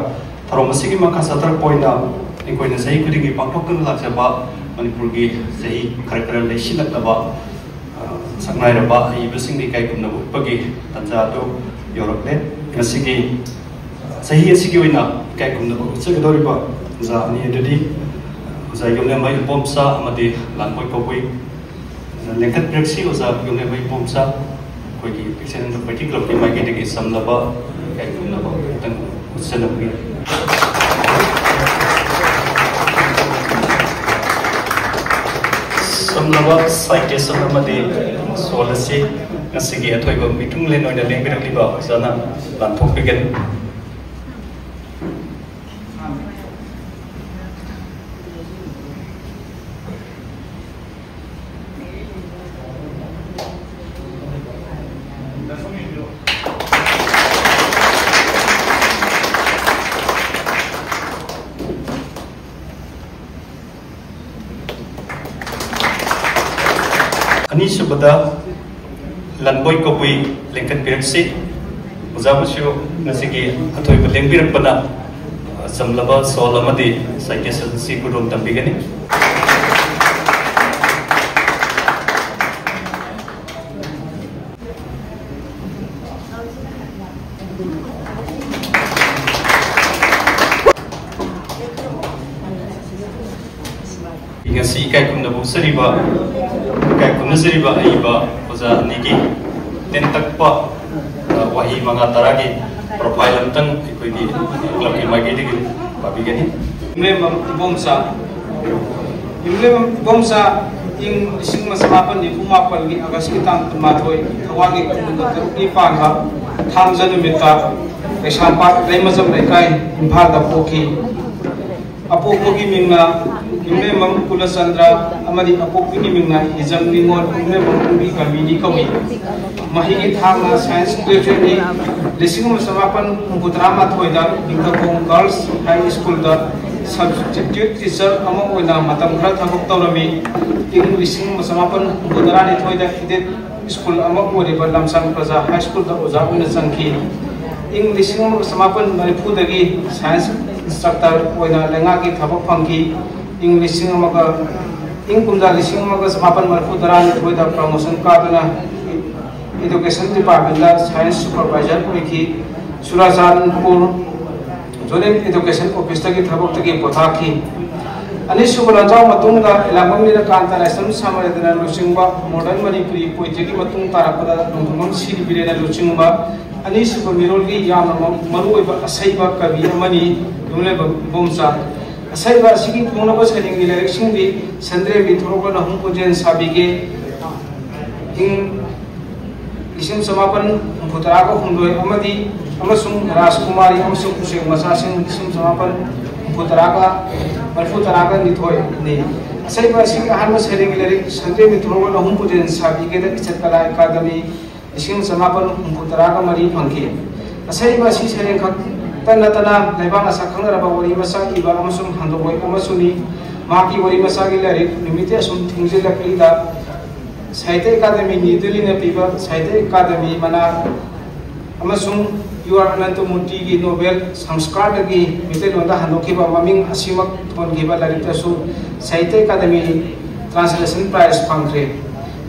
ꯊꯧꯔꯝ ꯑꯁꯤꯒꯤ ꯃꯈꯥ ꯆꯠꯊꯔꯛꯄ ꯑꯣꯏꯅ ꯑꯩꯈꯣꯏꯅ ꯆꯍꯤ ꯈꯨꯗꯤꯡꯒꯤ ꯄꯥꯡꯊꯣꯛꯇꯨꯅ ꯂꯥꯛꯆꯕ ꯃꯅꯤꯄꯨꯔꯒꯤ ꯆꯍꯤ ꯈꯔ ꯈꯔ ꯂꯩꯁꯤꯜꯂꯛꯂꯕ ꯁꯛꯅꯥꯏꯔꯕ ꯑꯏꯕꯁꯤꯡꯒꯤ ꯏꯀꯥꯏ ꯈꯨꯝꯅꯕ ꯎꯠꯄꯒꯤ ꯇꯥꯟꯖꯥ ꯑꯗꯨ ꯌꯧꯔꯛꯂꯦ꯫ ꯉꯁꯤꯒꯤ ꯆꯍꯤ ꯑꯁꯤꯒꯤ ꯑꯣꯏꯅ ꯏꯀꯥꯏ ꯈꯨꯝꯅꯕ ꯎꯠꯆꯒꯗꯧꯔꯤꯕ ꯑꯣꯖꯥ ꯑꯅꯤ ꯑꯗꯨꯗꯤ ꯑꯣꯖꯥ ꯌꯣꯡꯂꯦꯝꯕ ꯏꯕꯣꯝꯆꯥ ꯑꯃꯗꯤ ꯂꯥꯡꯕꯣꯏ ꯀꯧꯕꯨꯏ꯫ ꯂꯦꯡꯈꯠꯄꯤꯔꯛꯁꯤ ꯑꯣꯖꯥ ꯌꯣꯡꯂꯦꯝꯕ ꯏꯕꯣꯝꯆꯥ꯫ ꯑꯩꯈꯣꯏꯒꯤ ꯄꯤꯛꯆꯔ ꯄꯣꯏꯇ꯭ꯔꯤ ꯀ꯭ꯂꯕꯀꯤ ꯃꯥꯏꯀꯩꯗꯒꯤ ꯆꯝꯂꯕ ꯏꯀꯥꯏ ꯈꯨꯝꯅꯕ ꯑꯃꯇꯪ ꯎꯠꯆꯅꯕꯒꯤ꯫ ꯆꯝꯂꯕ ꯁꯥꯏꯇꯦꯁꯟ ꯑꯃꯗꯤ ꯁꯣꯜ ꯑꯁꯤ ꯉꯁꯤꯒꯤ ꯑꯊꯣꯏꯕ ꯃꯤꯊꯨꯡꯂꯦꯟ ꯑꯣꯏꯅ ꯂꯦꯡꯕꯤꯔꯛꯂꯤꯕ ꯑꯣꯖꯥꯅ ꯂꯥꯟꯊꯣꯛꯄꯤꯒꯅꯤ꯫ ꯑꯅꯤꯁꯨꯕꯗ ꯂꯟꯕꯣꯏ ꯀꯕꯨꯏ ꯂꯦꯡꯈꯠꯄꯤꯔꯛꯁꯤ꯫ ꯑꯣꯖꯥꯕꯨꯁꯨ ꯉꯁꯤꯒꯤ ꯑꯊꯣꯏꯕ ꯂꯦꯡꯕꯤꯔꯛꯄꯅ ꯆꯝꯂꯕ ꯁꯣꯜ ꯑꯃꯗꯤ ꯁꯥꯏꯇꯦꯁꯟ ꯑꯁꯤ ꯈꯨꯗꯣꯝ ꯇꯝꯕꯤꯒꯅꯤ꯫ ꯉꯁꯤ ꯏꯀꯥꯏ ꯈꯨꯝꯅꯕ ꯎꯠꯆꯔꯤꯕ, ꯏꯀꯥꯏ ꯈꯨꯝꯅꯖꯔꯤꯕ ꯑꯏꯕ ꯑꯣꯖꯥ ꯑꯅꯤꯒꯤ ꯇꯦꯟꯇꯛꯄ, ꯑ, ꯋꯥꯍꯩ ꯃꯉꯥ ꯇꯔꯥꯒꯤ ꯄ꯭ꯔꯣꯐꯥꯏꯜ ꯑꯃꯇꯪ ꯑꯩꯈꯣꯏꯒꯤ ꯀ꯭ꯂꯕꯀꯤ ꯃꯥꯏꯀꯩꯗꯒꯤ ꯄꯥꯕꯤꯒꯅꯤ꯫ ꯏꯃꯦꯝꯕꯝ ꯏꯕꯣꯝꯆꯥ, ꯏꯃꯦꯝꯕꯝ ꯏꯕꯣꯝꯆꯥ ꯏꯪ ꯂꯤꯁꯤꯡ ꯑꯃ ꯆꯃꯥꯄꯟ ꯅꯤꯐꯨ ꯃꯥꯄꯟꯒꯤ ꯑꯥꯒꯁꯀꯤ ꯇꯥꯡ ꯀꯨꯟꯃꯥꯊꯣꯏ, ꯊꯧꯋꯥꯟꯒꯤ ꯈꯨꯟꯗ ꯇꯔꯨꯛꯅꯤ ꯄꯥꯟꯕ ꯊꯥꯡꯖ ꯅꯨꯃꯤꯠꯇ ꯀꯩꯁꯥꯝꯄꯥꯠ ꯂꯩꯃꯖꯝ ꯂꯩꯀꯥꯏ, ꯏꯝꯐꯥꯜꯗ ꯄꯣꯛꯈꯤ꯫ ꯑꯄꯣꯛꯄꯒꯤ ꯃꯤꯡꯅ ꯏꯃꯦꯝꯕꯝ ꯀꯨꯂꯆꯟꯗ꯭ꯔ ꯑꯃꯗꯤ ꯑꯄꯣꯛꯄꯤꯒꯤ ꯃꯤꯡꯅ ꯍꯤꯖꯝ ꯅꯤꯉꯣꯜ ꯏꯃꯦꯝꯕꯝ ꯀꯨꯝꯕꯤ ꯀꯥꯃꯤꯅꯤ ꯀꯧꯏ꯫ ꯃꯍꯩꯒꯤ ꯊꯥꯛꯅ ꯁꯥꯏꯟꯁ ꯒ꯭ꯔꯦꯖꯨꯑꯦꯠꯅꯤ꯫ ꯂꯤꯁꯤꯡ ꯑꯃ ꯆꯃꯥꯄꯟ ꯍꯨꯝꯐꯨꯇꯔꯥ ꯃꯥꯊꯣꯏꯗ ꯅꯤꯡꯊꯧꯈꯣꯡ ꯒꯥꯔꯜꯁ ꯍꯥꯏ ꯁ꯭ꯀꯨꯜꯗ Substitute teacher ꯑꯃ ꯑꯣꯏꯅ ꯃꯇꯝ ꯈꯔ ꯊꯕꯛ ꯇꯧꯔꯝꯃꯤ꯫ ꯏꯪ ꯂꯤꯁꯤꯡ ꯑꯃ ꯆꯃꯥꯄꯟ ꯍꯨꯝꯐꯨ ꯇꯔꯥꯅꯤꯊꯣꯏꯗ aided school ꯑꯃ ꯑꯣꯏꯔꯤꯕ ꯂꯝꯁꯥꯡ ꯄ꯭ꯔꯖꯥ ꯍꯥꯏ ꯁ꯭ꯀꯨꯜꯗ ꯑꯣꯖꯥ ꯑꯣꯏꯅ ꯆꯪꯈꯤ꯫ ꯏꯪ ꯂꯤꯁꯤꯡ ꯑꯃꯒ ꯆꯃꯥꯄꯟ ꯃꯔꯤꯐꯨꯗꯒꯤ science instructor ꯑꯣꯏꯅ ꯂꯩꯉꯥꯛꯀꯤ ꯊꯕꯛ ꯐꯪꯈꯤ꯫ ꯏꯪ ꯂꯤꯁꯤꯡ ꯑꯃꯒ ꯏꯪ ꯀꯨꯝꯖꯥ ꯂꯤꯁꯤꯡ ꯑꯃꯒ ꯆꯃꯥꯄꯟ ꯃꯔꯤꯐꯨ ꯇꯔꯥꯅꯤꯊꯣꯏꯗ promotion ꯀꯥꯗꯨꯅ education departmentꯗ science supervisor ꯑꯣꯏꯈꯤ꯫ ꯆꯨꯔꯥꯆꯥꯟꯄꯨꯔ Zonal Education Officeꯇꯒꯤ ꯊꯕꯛꯇꯒꯤ ꯄꯣꯊꯥꯈꯤ꯫ ꯑꯅꯤꯁꯨꯕ ꯂꯥꯟꯖꯥꯎ ꯃꯇꯨꯡꯗ ꯏꯂꯥꯝꯕꯝ ꯅꯤꯂꯀꯥꯟꯇ, ꯂꯥꯏꯁ꯭ꯔꯝ ꯁꯃꯔꯦꯟꯗ꯭ꯔꯅ ꯂꯨꯆꯤꯡꯕ modern ꯃꯅꯤꯄꯨꯔꯤ poetryꯒꯤ ꯃꯇꯨꯡ ꯇꯥꯔꯛꯄꯗ ꯅꯣꯡꯊꯣꯝꯕꯝ ꯁꯤꯔꯤ ꯕꯤꯔꯦꯟꯅ ꯂꯨꯆꯤꯡꯕ ꯑꯅꯤꯁꯨꯕ ꯃꯤꯔꯣꯜꯒꯤ ꯌꯥꯝꯅ ꯃ-, ꯃꯔꯨꯑꯣꯏꯕ ꯑꯁꯩꯕ ꯀꯕꯤ ꯑꯃꯅꯤ ꯏꯕꯨꯡꯂꯣꯏꯕ ꯏꯕꯣꯝꯆꯥ꯫ ꯑꯁꯩꯕ ꯑꯁꯤꯒꯤ ꯐꯣꯡꯂꯕ ꯁꯩꯔꯦꯡꯒꯤ ꯂꯥꯏꯔꯤꯛꯁꯤꯡꯗꯤ ꯁꯟꯗ꯭ꯔꯦꯝꯕꯤ ꯊꯣꯔꯛꯂꯅ ꯍꯨꯝ ꯈꯣꯟꯖꯦꯜ ꯁꯥꯕꯤꯒꯦ, ꯏꯪ ꯂꯤꯁꯤꯡ ꯆꯃꯥꯄꯟ ꯍꯨꯝꯐꯨꯇꯔꯥꯒ ꯍꯨꯝꯗꯣꯏ ꯑꯃꯗꯤ ꯑꯃꯁꯨꯡ ꯔꯥꯖꯀꯨꯃꯥꯔꯤ ꯑꯃꯁꯨꯡ ꯎꯆꯦꯛ ꯃꯆꯥꯁꯤꯡ ꯂꯤꯁꯤꯡ ꯆꯃꯥꯄꯟ ꯍꯨꯝꯐꯨꯇꯔꯥꯒ ꯃꯔꯤꯐꯨꯇꯔꯥꯒ ꯅꯤꯊꯣꯏꯅꯤ꯫ ꯑꯁꯩꯕ ꯑꯁꯤꯒꯤ ꯑꯍꯥꯟꯕ ꯁꯩꯔꯦꯡꯒꯤ ꯂꯥꯏꯔꯤꯛ ꯁꯟꯗ꯭ꯔꯦꯝꯕꯤ ꯊꯣꯔꯛꯂꯅ ꯍꯨꯝ ꯈꯣꯟꯖꯦꯜ ꯁꯥꯕꯤꯒꯦꯗ ꯏꯖꯠ ꯀꯂꯥ ꯑꯦꯀꯥꯗꯃꯤ ꯂꯤꯁꯤꯡ ꯆꯃꯥꯄꯟ ꯍꯨꯝꯐꯨꯇꯔꯥꯒ ꯃꯔꯤ ꯐꯪꯈꯤ꯫ ꯑꯁꯩꯕ ꯑꯁꯤ ꯁꯩꯔꯦꯡ ꯈꯛꯇ ꯅꯠꯇꯅ ꯂꯩꯕꯥꯛꯅ ꯁꯛꯈꯪꯅꯔꯕ ꯋꯥꯔꯤ ꯃꯆꯥ ꯏꯕ ꯑꯃꯁꯨꯡ ꯍꯟꯗꯣꯛꯄ ꯑꯃꯁꯨꯅꯤ꯫ ꯃꯍꯥꯛꯀꯤ ꯋꯥꯔꯤ ꯃꯆꯥꯒꯤ ꯂꯥꯏꯔꯤꯛ ꯅꯨꯃꯤꯠꯇꯤ ꯑꯁꯨꯝ ꯊꯦꯡꯖꯤꯜꯂꯛꯂꯤꯗ ꯁꯥꯍꯤꯇ꯭ꯌ ꯑꯦꯀꯥꯗꯃꯤ ꯅ꯭ꯌꯨ ꯗꯤꯜꯂꯤꯅ ꯄꯤꯕ ꯁꯥꯍꯤꯇ꯭ꯌ ꯑꯦꯀꯥꯗꯃꯤ ꯃꯅꯥ ꯑꯃꯁꯨꯡ ꯌꯨ ꯑꯥꯔ ꯑꯅꯟꯇꯃꯨꯔꯇꯤꯒꯤ ꯅꯣꯕꯦꯜ ꯁꯪꯁꯀꯥꯔꯗꯒꯤ ꯃꯤꯇꯩꯂꯣꯟꯗ ꯍꯟꯗꯣꯛꯈꯤꯕ ꯃꯃꯤꯡ ꯑꯁꯤꯃꯛ ꯊꯣꯟꯈꯤꯕ ꯂꯥꯏꯔꯤꯛꯇꯁꯨ ꯁꯥꯍꯤꯇ꯭ꯌ ꯑꯦꯀꯥꯗꯃꯤ translation prize ꯐꯪꯈ꯭ꯔꯦ꯫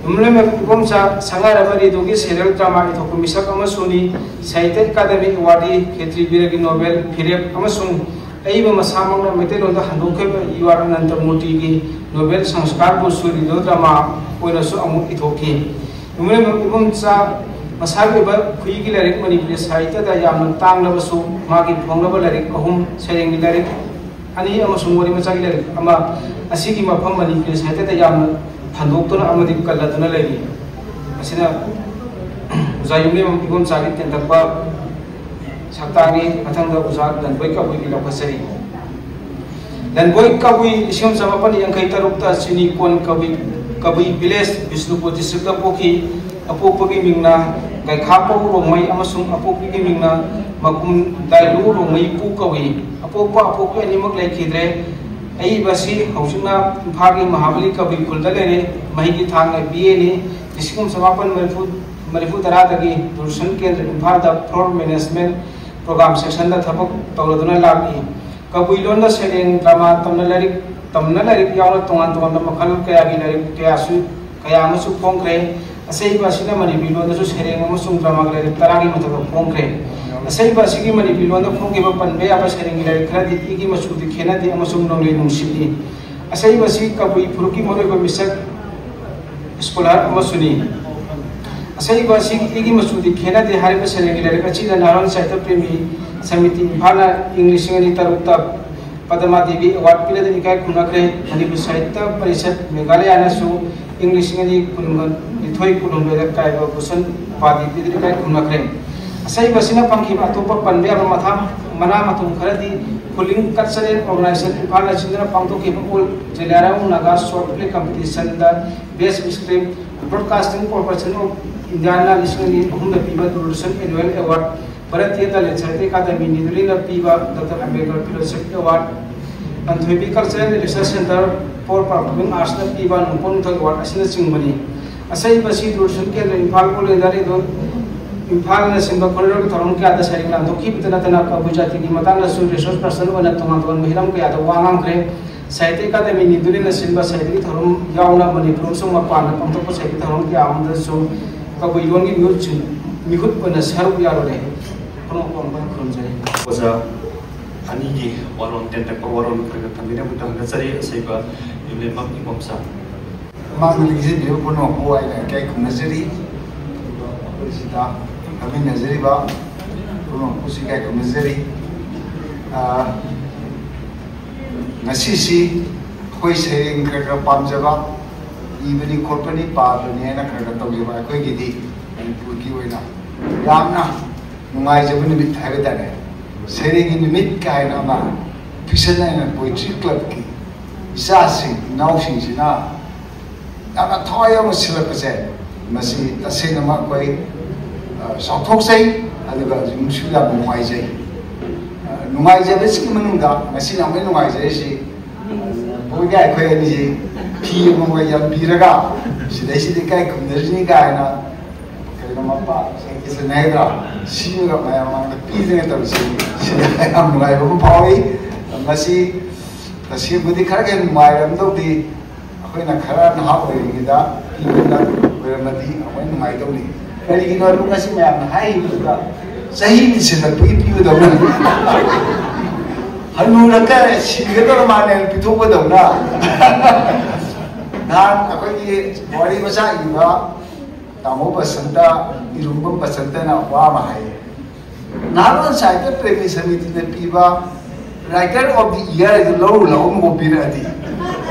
ꯏꯕꯨꯡꯂꯣꯏꯕ ꯏꯕꯣꯝꯆꯥ ꯁꯉꯥꯏꯔꯕ ꯔꯦꯗꯤꯑꯣꯒꯤ serial drama ꯏꯊꯣꯛꯄ ꯃꯤꯁꯛ ꯑꯃꯁꯨꯅꯤ꯫ ꯁꯥꯍꯤꯇ꯭ꯌ ꯑꯦꯀꯥꯗꯃꯤ awardee ꯈꯦꯇ꯭ꯔꯤ ꯕꯤꯔꯒꯤ ꯅꯣꯕꯦꯜ ꯐꯤꯔꯦꯞ ꯑꯃꯁꯨꯡ ꯑꯏꯕ ꯃꯁꯥꯃꯛꯅ ꯃꯩꯇꯩꯂꯣꯟꯗ ꯍꯟꯗꯣꯛꯈꯤꯕ ꯌꯨ ꯑꯥꯔ ꯑꯅꯟꯇꯃꯨꯔꯇꯤꯒꯤ ꯅꯣꯕꯦꯜ ꯁꯪꯁꯀꯥꯔꯕꯨꯁꯨ ꯔꯦꯗꯤꯑꯣ drama ꯑꯣꯏꯅꯁꯨ ꯑꯃꯨꯛ ꯏꯊꯣꯛꯈꯤ꯫ ꯏꯕꯨꯡꯂꯣꯏꯕ ꯏꯕꯣꯝꯆꯥ ꯃꯁꯥꯒꯤ ꯑꯣꯏꯕ ꯈꯨꯏꯒꯤ ꯂꯥꯏꯔꯤꯛ ꯃꯅꯤꯄꯨꯔꯤ ꯁꯥꯍꯤꯇ꯭ꯌꯗ ꯌꯥꯝꯅ ꯇꯥꯡꯂꯕꯁꯨ ꯃꯥꯒꯤ ꯐꯣꯡꯂꯕ ꯂꯥꯏꯔꯤꯛ ꯑꯍꯨꯝ, ꯁꯩꯔꯦꯡꯒꯤ ꯂꯥꯏꯔꯤꯛ ꯑꯅꯤ ꯑꯃꯁꯨꯡ ꯋꯥꯔꯤ ꯃꯆꯥꯒꯤ ꯂꯥꯏꯔꯤꯛ ꯑꯃ ꯑꯁꯤꯒꯤ ꯃꯐꯝ ꯃꯅꯤꯄꯨꯔꯤ ꯁꯥꯍꯤꯇ꯭ꯌꯗ ꯌꯥꯝꯅ ꯍꯟꯗꯣꯛꯇꯨꯅ ꯑꯃꯗꯤ ꯀꯜꯂꯗꯨꯅ ꯂꯩꯔꯤ꯫ ꯑꯁꯤꯅ ꯑꯣꯖꯥ ꯌꯨꯝꯂꯦꯝꯕꯝ ꯏꯕꯣꯝꯆꯥꯒꯤ ꯇꯦꯟꯇꯛꯄ ꯁꯛꯇꯥꯛꯅꯤ꯫ ꯃꯊꯪꯗ ꯑꯣꯖꯥ ꯂꯟꯕꯣꯏ ꯀꯕꯨꯏꯒꯤ ꯂꯧꯈꯠꯆꯔꯤ꯫ ꯂꯟꯕꯣꯏ ꯀꯕꯨꯏ ꯂꯤꯁꯤꯡ ꯑꯃ ꯆꯃꯥꯄꯟ ꯌꯥꯡꯈꯩ ꯇꯔꯨꯛꯇ ꯆꯤꯅꯤꯀꯣꯟ ꯀꯕꯨꯏ, ꯀꯕꯨꯏ village, ꯕꯤꯁꯅꯨꯄꯨꯔ districtꯇ ꯄꯣꯛꯈꯤ꯫ ꯑꯄꯣꯛꯄꯒꯤ ꯃꯤꯡꯅ ꯀꯩꯈꯥꯄꯧ ꯔꯣꯡꯃꯩ ꯑꯃꯁꯨꯡ ꯑꯄꯣꯛꯄꯤꯒꯤ ꯃꯤꯡꯅ ꯃꯀꯨꯝ ꯗꯥꯏꯂꯨ ꯔꯣꯡꯃꯩ ꯄꯨ ꯀꯧꯏ꯫ ꯑꯄꯣꯛꯄ ꯑꯄꯣꯛꯄꯤ ꯑꯅꯤꯃꯛ ꯂꯩꯈꯤꯗ꯭ꯔꯦ꯫ ꯑꯏꯕ ꯑꯁꯤ ꯍꯧꯖꯤꯛꯅ ꯏꯝꯐꯥꯜꯒꯤ ꯃꯍꯥꯕꯂꯤ ꯀꯕꯨꯏ ꯈꯨꯜꯗ ꯂꯩꯔꯦ꯫ ꯃꯍꯩꯒꯤ ꯊꯥꯛꯅ ꯕꯤ ꯑꯦꯅꯤ꯫ ꯂꯤꯁꯤꯡ ꯑꯃ ꯆꯃꯥꯄꯟ ꯃꯔꯤꯐꯨ ꯃꯔꯤꯐꯨ ꯇꯔꯥꯗꯒꯤ ꯗꯨꯔꯁꯟ ꯀꯦꯟꯗ꯭ꯔ ꯏꯝꯐꯥꯜꯗ ꯐ꯭ꯂꯣꯔ ꯃꯦꯅꯦꯖꯃꯦꯟ ꯄ꯭ꯔꯣꯒ꯭ꯔꯥꯝ ꯁꯦꯛꯁꯟꯗ ꯊꯕꯛ ꯇꯧꯔꯗꯨꯅ ꯂꯥꯛꯂꯤ꯫ ꯀꯕꯨꯏ ꯂꯣꯟꯗ ꯁꯩꯔꯦꯡ, ꯗ꯭ꯔꯃꯥ, ꯇꯝꯅ ꯂꯥꯏꯔꯤꯛ, ꯇꯝꯅ ꯂꯥꯏꯔꯤꯛ ꯌꯥꯎꯅ ꯇꯣꯉꯥꯟ ꯇꯣꯉꯥꯟꯕ ꯃꯈꯜ ꯀꯌꯥꯒꯤ ꯂꯥꯏꯔꯤꯛ ꯀꯌꯥꯁꯨ, ꯀꯌꯥ ꯑꯃꯁꯨ ꯐꯣꯡꯈ꯭ꯔꯦ꯫ ꯑꯆꯩꯕ ꯑꯁꯤꯅ ꯃꯅꯤꯄꯨꯔꯤ ꯂꯣꯟꯗꯁꯨ ꯁꯩꯔꯦꯡ ꯑꯃꯁꯨꯡ ꯗ꯭ꯔꯃꯥꯒꯤ ꯂꯥꯏꯔꯤꯛ ꯇꯔꯥꯒꯤ ꯃꯊꯛꯇ ꯐꯣꯡꯈ꯭ꯔꯦ꯫ ꯑꯆꯩꯕ ꯑꯁꯤꯒꯤ ꯃꯅꯤꯄꯨꯔꯤ ꯂꯣꯟꯗ ꯐꯣꯡꯈꯤꯕ ꯄꯟꯕ ꯌꯥꯕ ꯁꯩꯔꯦꯡꯒꯤ ꯂꯥꯏꯔꯤꯛ ꯈꯔꯗꯤ ꯏꯒꯤ ꯃꯆꯨꯗꯤ ꯈꯦꯠꯅꯗꯦ ꯑꯃꯁꯨꯡ ꯅꯣꯡꯂꯩ ꯅꯨꯡꯁꯤꯠꯅꯤ꯫ ꯑꯆꯩꯕ ꯑꯁꯤ ꯀꯕꯨꯏ ꯐꯨꯔꯨꯞꯀꯤ ꯃꯔꯨꯑꯣꯏꯕ ꯃꯤꯁꯛ ꯁ꯭ꯀꯣꯂꯥꯔ ꯑꯃꯁꯨꯅꯤ꯫ ꯑꯆꯩꯕ ꯑꯁꯤꯒꯤ ꯏꯒꯤ ꯃꯆꯨꯗꯤ ꯈꯦꯠꯅꯗꯦ ꯍꯥꯏꯔꯤꯕ ꯁꯩꯔꯦꯡꯒꯤ ꯂꯥꯏꯔꯤꯛ ꯑꯁꯤꯗ ꯅꯥꯔꯣꯟ ꯁꯥꯍꯤꯇ꯭ꯌ ꯄ꯭ꯔꯦꯃꯤ ꯁꯃꯤꯇꯤ ꯏꯝꯐꯥꯜꯅ ꯏꯪ ꯂꯤꯁꯤꯡ ꯑꯅꯤ ꯇꯔꯨꯛꯇ ꯄꯗꯃꯥ ꯗꯦꯕꯤ ꯑꯦꯋꯥꯔꯗ ꯄꯤꯔꯗꯨꯅ ꯏꯀꯥꯏ ꯈꯨꯝꯅꯈ꯭ꯔꯦ꯫ ꯃꯅꯤꯄꯨꯔ ꯁꯥꯍꯤꯇ꯭ꯌ ꯄꯔꯤꯁꯠ ꯃꯦꯘꯥꯂꯌꯥꯅꯁꯨ ꯏꯪ ꯂꯤꯁꯤꯡ ꯑꯅꯤ ꯀꯨꯟꯅꯤꯊꯣꯏ ꯀꯨꯟꯍꯨꯝꯗꯣꯏꯗ ꯀꯥꯏꯕ ꯚꯨꯁꯟ ꯎꯄꯥꯙꯤ ꯄꯤꯗꯨꯅ ꯏꯀꯥꯏ ꯈꯨꯝꯅꯈ꯭ꯔꯦ꯫ ꯑꯆꯩꯕ ꯑꯁꯤꯅ ꯐꯪꯈꯤꯕ ꯑꯇꯣꯞꯄ ꯄꯟꯕ ꯌꯥꯕ ꯃꯊꯥ ꯃꯅꯥ ꯃꯊꯨꯝ ꯈꯔꯗꯤ ꯈꯨꯂꯤꯡ ꯀꯜꯆꯔꯦꯜ ꯑꯣꯔꯒꯅꯥꯏꯖꯦꯁꯟ ꯏꯝꯐꯥꯜꯅ ꯁꯤꯟꯗꯨꯅ ꯄꯥꯡꯊꯣꯛꯈꯤꯕ all Zeliangrong Naga short film ꯀꯝꯄꯤꯇꯤꯁꯟꯗ best script, broadcasting corporation of ꯏꯟꯗꯤꯌꯥꯅ ꯂꯤꯁꯤꯡ ꯑꯅꯤ ꯑꯍꯨꯝꯗ ꯄꯤꯕ Doordarshan annual award, Bharatiya Dalit Sahitya academy new ꯗꯤꯜꯂꯤꯅ ꯄꯤꯕ doctor Ambedkar fellowship award, Panthoibi cultural research centre for performing ꯑꯥꯔꯠꯁꯅ ꯄꯤꯕ ꯅꯣꯡꯄꯣꯛ ꯅꯣꯡꯊꯛ ꯑꯦꯋꯥꯔꯗ ꯑꯁꯤꯅꯆꯤꯡꯕꯅꯤ꯫ ꯑꯆꯩꯕ ꯑꯁꯤ Doordarshan Kendra Imphal all India radio ꯏꯝꯐꯥꯜꯅ ꯁꯤꯟꯕ ꯈꯣꯟꯖꯦꯜꯒꯤ ꯊꯧꯔꯝ ꯀꯌꯥꯗ ꯁꯩꯔꯦꯡ ꯂꯥꯟꯊꯣꯛꯈꯤꯕꯇ ꯅꯠꯇꯅ ꯀꯕꯨꯏ ꯖꯥꯇꯤꯒꯤ ꯃꯇꯥꯡꯗꯁꯨ ꯔꯤꯁꯣꯔꯁ ꯄꯔꯁꯟ ꯑꯣꯏꯅ ꯇꯣꯉꯥꯟ ꯇꯣꯉꯥꯟꯕ ꯍꯤꯔꯝ ꯀꯌꯥꯗ ꯋꯥ ꯉꯥꯡꯈ꯭ꯔꯦ꯫ ꯁꯥꯍꯤꯇ꯭ꯌ ꯑꯦꯀꯥꯗꯃꯤ ꯅ꯭ꯌꯨ ꯗꯤꯜꯂꯤꯅ ꯁꯤꯟꯕ ꯁꯥꯍꯤꯇ꯭ꯌꯒꯤ ꯊꯧꯔꯝ ꯌꯥꯎꯅ ꯃꯅꯤꯄꯨꯔ ꯑꯃꯁꯨꯡ ꯃꯄꯥꯟꯗ ꯄꯥꯡꯊꯣꯛꯄ ꯁꯥꯍꯤꯇ꯭ꯌ ꯊꯧꯔꯝ ꯀꯌꯥ ꯑꯃꯗꯁꯨ ꯀꯕꯨꯏ ꯂꯣꯟꯒꯤ ꯃꯤꯍꯨꯠꯁꯤꯡ, ꯃꯤꯍꯨꯠ ꯑꯣꯏꯅ ꯁꯔꯨꯛ ꯌꯥꯔꯨꯔꯦ꯫ ꯈꯨꯔꯨꯝ ꯈꯨꯔꯨꯝꯖꯔꯤ꯫ ꯑꯣꯖꯥ ꯑꯅꯤꯒꯤ ꯋꯥꯔꯣꯜ, ꯇꯦꯟꯇꯛꯄ ꯋꯥꯔꯣꯜ ꯈꯔ ꯈꯔ ꯊꯝꯕꯤꯅꯕꯒꯤꯗꯃꯛꯇ ꯍꯪꯒꯠꯆꯔꯤ꯫ ꯑꯁꯩꯕ ꯌꯨꯝꯂꯦꯝꯕꯝ ꯏꯕꯣꯝꯆꯥ꯫ ꯃꯥꯡꯗ ꯂꯤꯡꯖꯦꯜꯕꯤꯔꯕ ꯄꯨꯝꯅꯃꯛꯄꯨ ꯑꯩꯅ ꯏꯀꯥꯏ ꯈꯨꯝꯅꯖꯔꯤ꯫ ꯑꯗꯨꯒ ꯑꯩꯈꯣꯏꯁꯤꯗ ꯐꯝꯃꯤꯟꯅꯖꯔꯤꯕ ꯄꯨꯝꯅꯃꯛꯄꯨꯁꯨ ꯏꯀꯥꯏ ꯈꯨꯝꯅꯖꯔꯤ꯫ ꯑꯥ, ꯉꯁꯤꯁꯤ ꯑꯩꯈꯣꯏ ꯁꯩꯔꯦꯡ ꯈꯔ ꯈꯔ ꯄꯥꯝꯖꯕ, ꯏꯕꯅꯤ ꯈꯣꯠꯄꯅꯤ ꯄꯥꯕꯅꯤ ꯍꯥꯏꯅ ꯈꯔ ꯈꯔ ꯇꯧꯖꯕ ꯑꯩꯈꯣꯏꯒꯤꯗꯤ ꯃꯅꯤꯄꯨꯔꯒꯤ ꯑꯣꯏꯅ ꯌꯥꯝꯅ ꯅꯨꯡꯉꯥꯏꯖꯕ ꯅꯨꯃꯤꯠ ꯍꯥꯏꯕ ꯇꯥꯔꯦ꯫ ꯁꯩꯔꯦꯡꯒꯤ ꯅꯨꯃꯤꯠ ꯀꯥꯏꯅ ꯑꯃ ꯐꯤꯛꯁꯟ ꯑꯦꯟ ꯄꯣꯏꯇ꯭ꯔꯤ ꯀ꯭ꯂꯕꯀꯤ ꯏꯆꯥꯁꯤꯡ, ꯏꯅꯥꯎꯁꯤꯡꯁꯤꯅ ꯌꯥꯝꯅ ꯊꯋꯥꯏ ꯌꯥꯎꯅ ꯁꯤꯜꯂꯛꯄꯁꯦ, ꯃꯁꯤ ꯇꯁꯦꯡꯅꯃꯛ ꯑꯩꯈꯣꯏ ꯆꯥꯎꯊꯣꯛꯆꯩ꯫ ꯑꯗꯨꯒ ꯍꯧꯖꯤꯛꯁꯨ ꯌꯥꯝ ꯅꯨꯡꯉꯥꯏꯖꯩ꯫ ꯅꯨꯡꯉꯥꯏꯖꯕꯁꯤꯒꯤ ꯃꯅꯨꯡꯗ ꯉꯁꯤꯅ ꯑꯃꯨꯛ ꯍꯦꯟꯅ ꯅꯨꯡꯉꯥꯏꯖꯔꯤꯁꯤ, ꯕꯣꯏꯒ ꯑꯩꯈꯣꯏ ꯑꯅꯤꯁꯤ ꯐꯤ ꯑꯃꯃꯝꯒ ꯌꯥꯟꯕꯤꯔꯒ ꯁꯤꯗꯩꯁꯤꯗ ꯏꯀꯥꯏ ꯈꯨꯝꯅꯔꯤꯅꯤ ꯀꯥꯏꯅ ꯀꯩꯅꯣ ꯃꯄꯥ ꯁꯦꯡꯀꯤꯁꯟ ꯍꯥꯏꯒꯗ꯭ꯔꯥ, ꯁꯤꯃꯒ ꯃꯌꯥꯝ ꯃꯥꯡꯗ ꯄꯤꯗꯅ ꯇꯧꯔꯤꯁꯤ, ꯁꯤꯗ ꯌꯥꯝ ꯅꯨꯡꯉꯥꯏꯕ ꯑꯃ ꯐꯥꯎꯏ꯫ ꯃꯁꯤ ꯇꯁꯦꯡꯕꯗꯤ ꯈꯔ ꯍꯦꯟꯅ ꯅꯨꯡꯉꯥꯏꯔꯝꯗꯧꯗꯤ, ꯑꯩꯈꯣꯏꯅ ꯈꯔ ꯅꯍꯥ ꯑꯣꯏꯔꯤꯉꯩꯗ ꯄꯤꯕꯅ ꯑꯣꯏꯔꯝꯃꯗꯤ ꯑꯃꯨꯛ ꯅꯨꯡꯉꯥꯏꯗꯧꯅꯤ꯫ ꯀꯔꯤꯒꯤꯅꯣ ꯍꯥꯏꯕ ꯉꯁꯤ ꯃꯌꯥꯝꯅ ꯍꯥꯏꯔꯤꯕꯗꯨꯗ ꯆꯍꯤ ꯂꯤꯁꯤꯜꯂꯛꯄꯒꯤ ꯄꯤꯕꯗꯧꯅ, ꯍꯅꯨꯔꯒ ꯁꯤꯒꯗꯧꯔ ꯃꯥꯜꯂꯦꯅ ꯄꯤꯊꯣꯛꯄꯗꯧꯅ꯫ ꯅꯍꯥꯟ ꯑꯩꯈꯣꯏꯒꯤ ꯋꯥꯔꯤ ꯃꯆꯥ ꯏꯕ ꯇꯥꯃꯣ ꯕꯁꯟꯇ, ꯏꯔꯨꯝꯕꯝ ꯕꯁꯟꯇꯅ ꯋꯥ ꯑꯃ ꯍꯥꯏꯌꯦ꯫ ꯅꯍꯥꯔꯣꯜ ꯁꯥꯍꯤꯇ꯭ꯌ ꯄ꯭ꯔꯦꯃꯤ ꯁꯃꯤꯇꯤꯅ ꯄꯤꯕ Writer of the Year ꯍꯥꯏꯗꯨ ꯂꯧꯔꯨ ꯂꯥꯛꯑꯣ ꯑꯃꯨꯛ ꯄꯤꯔꯛꯑꯗꯤ,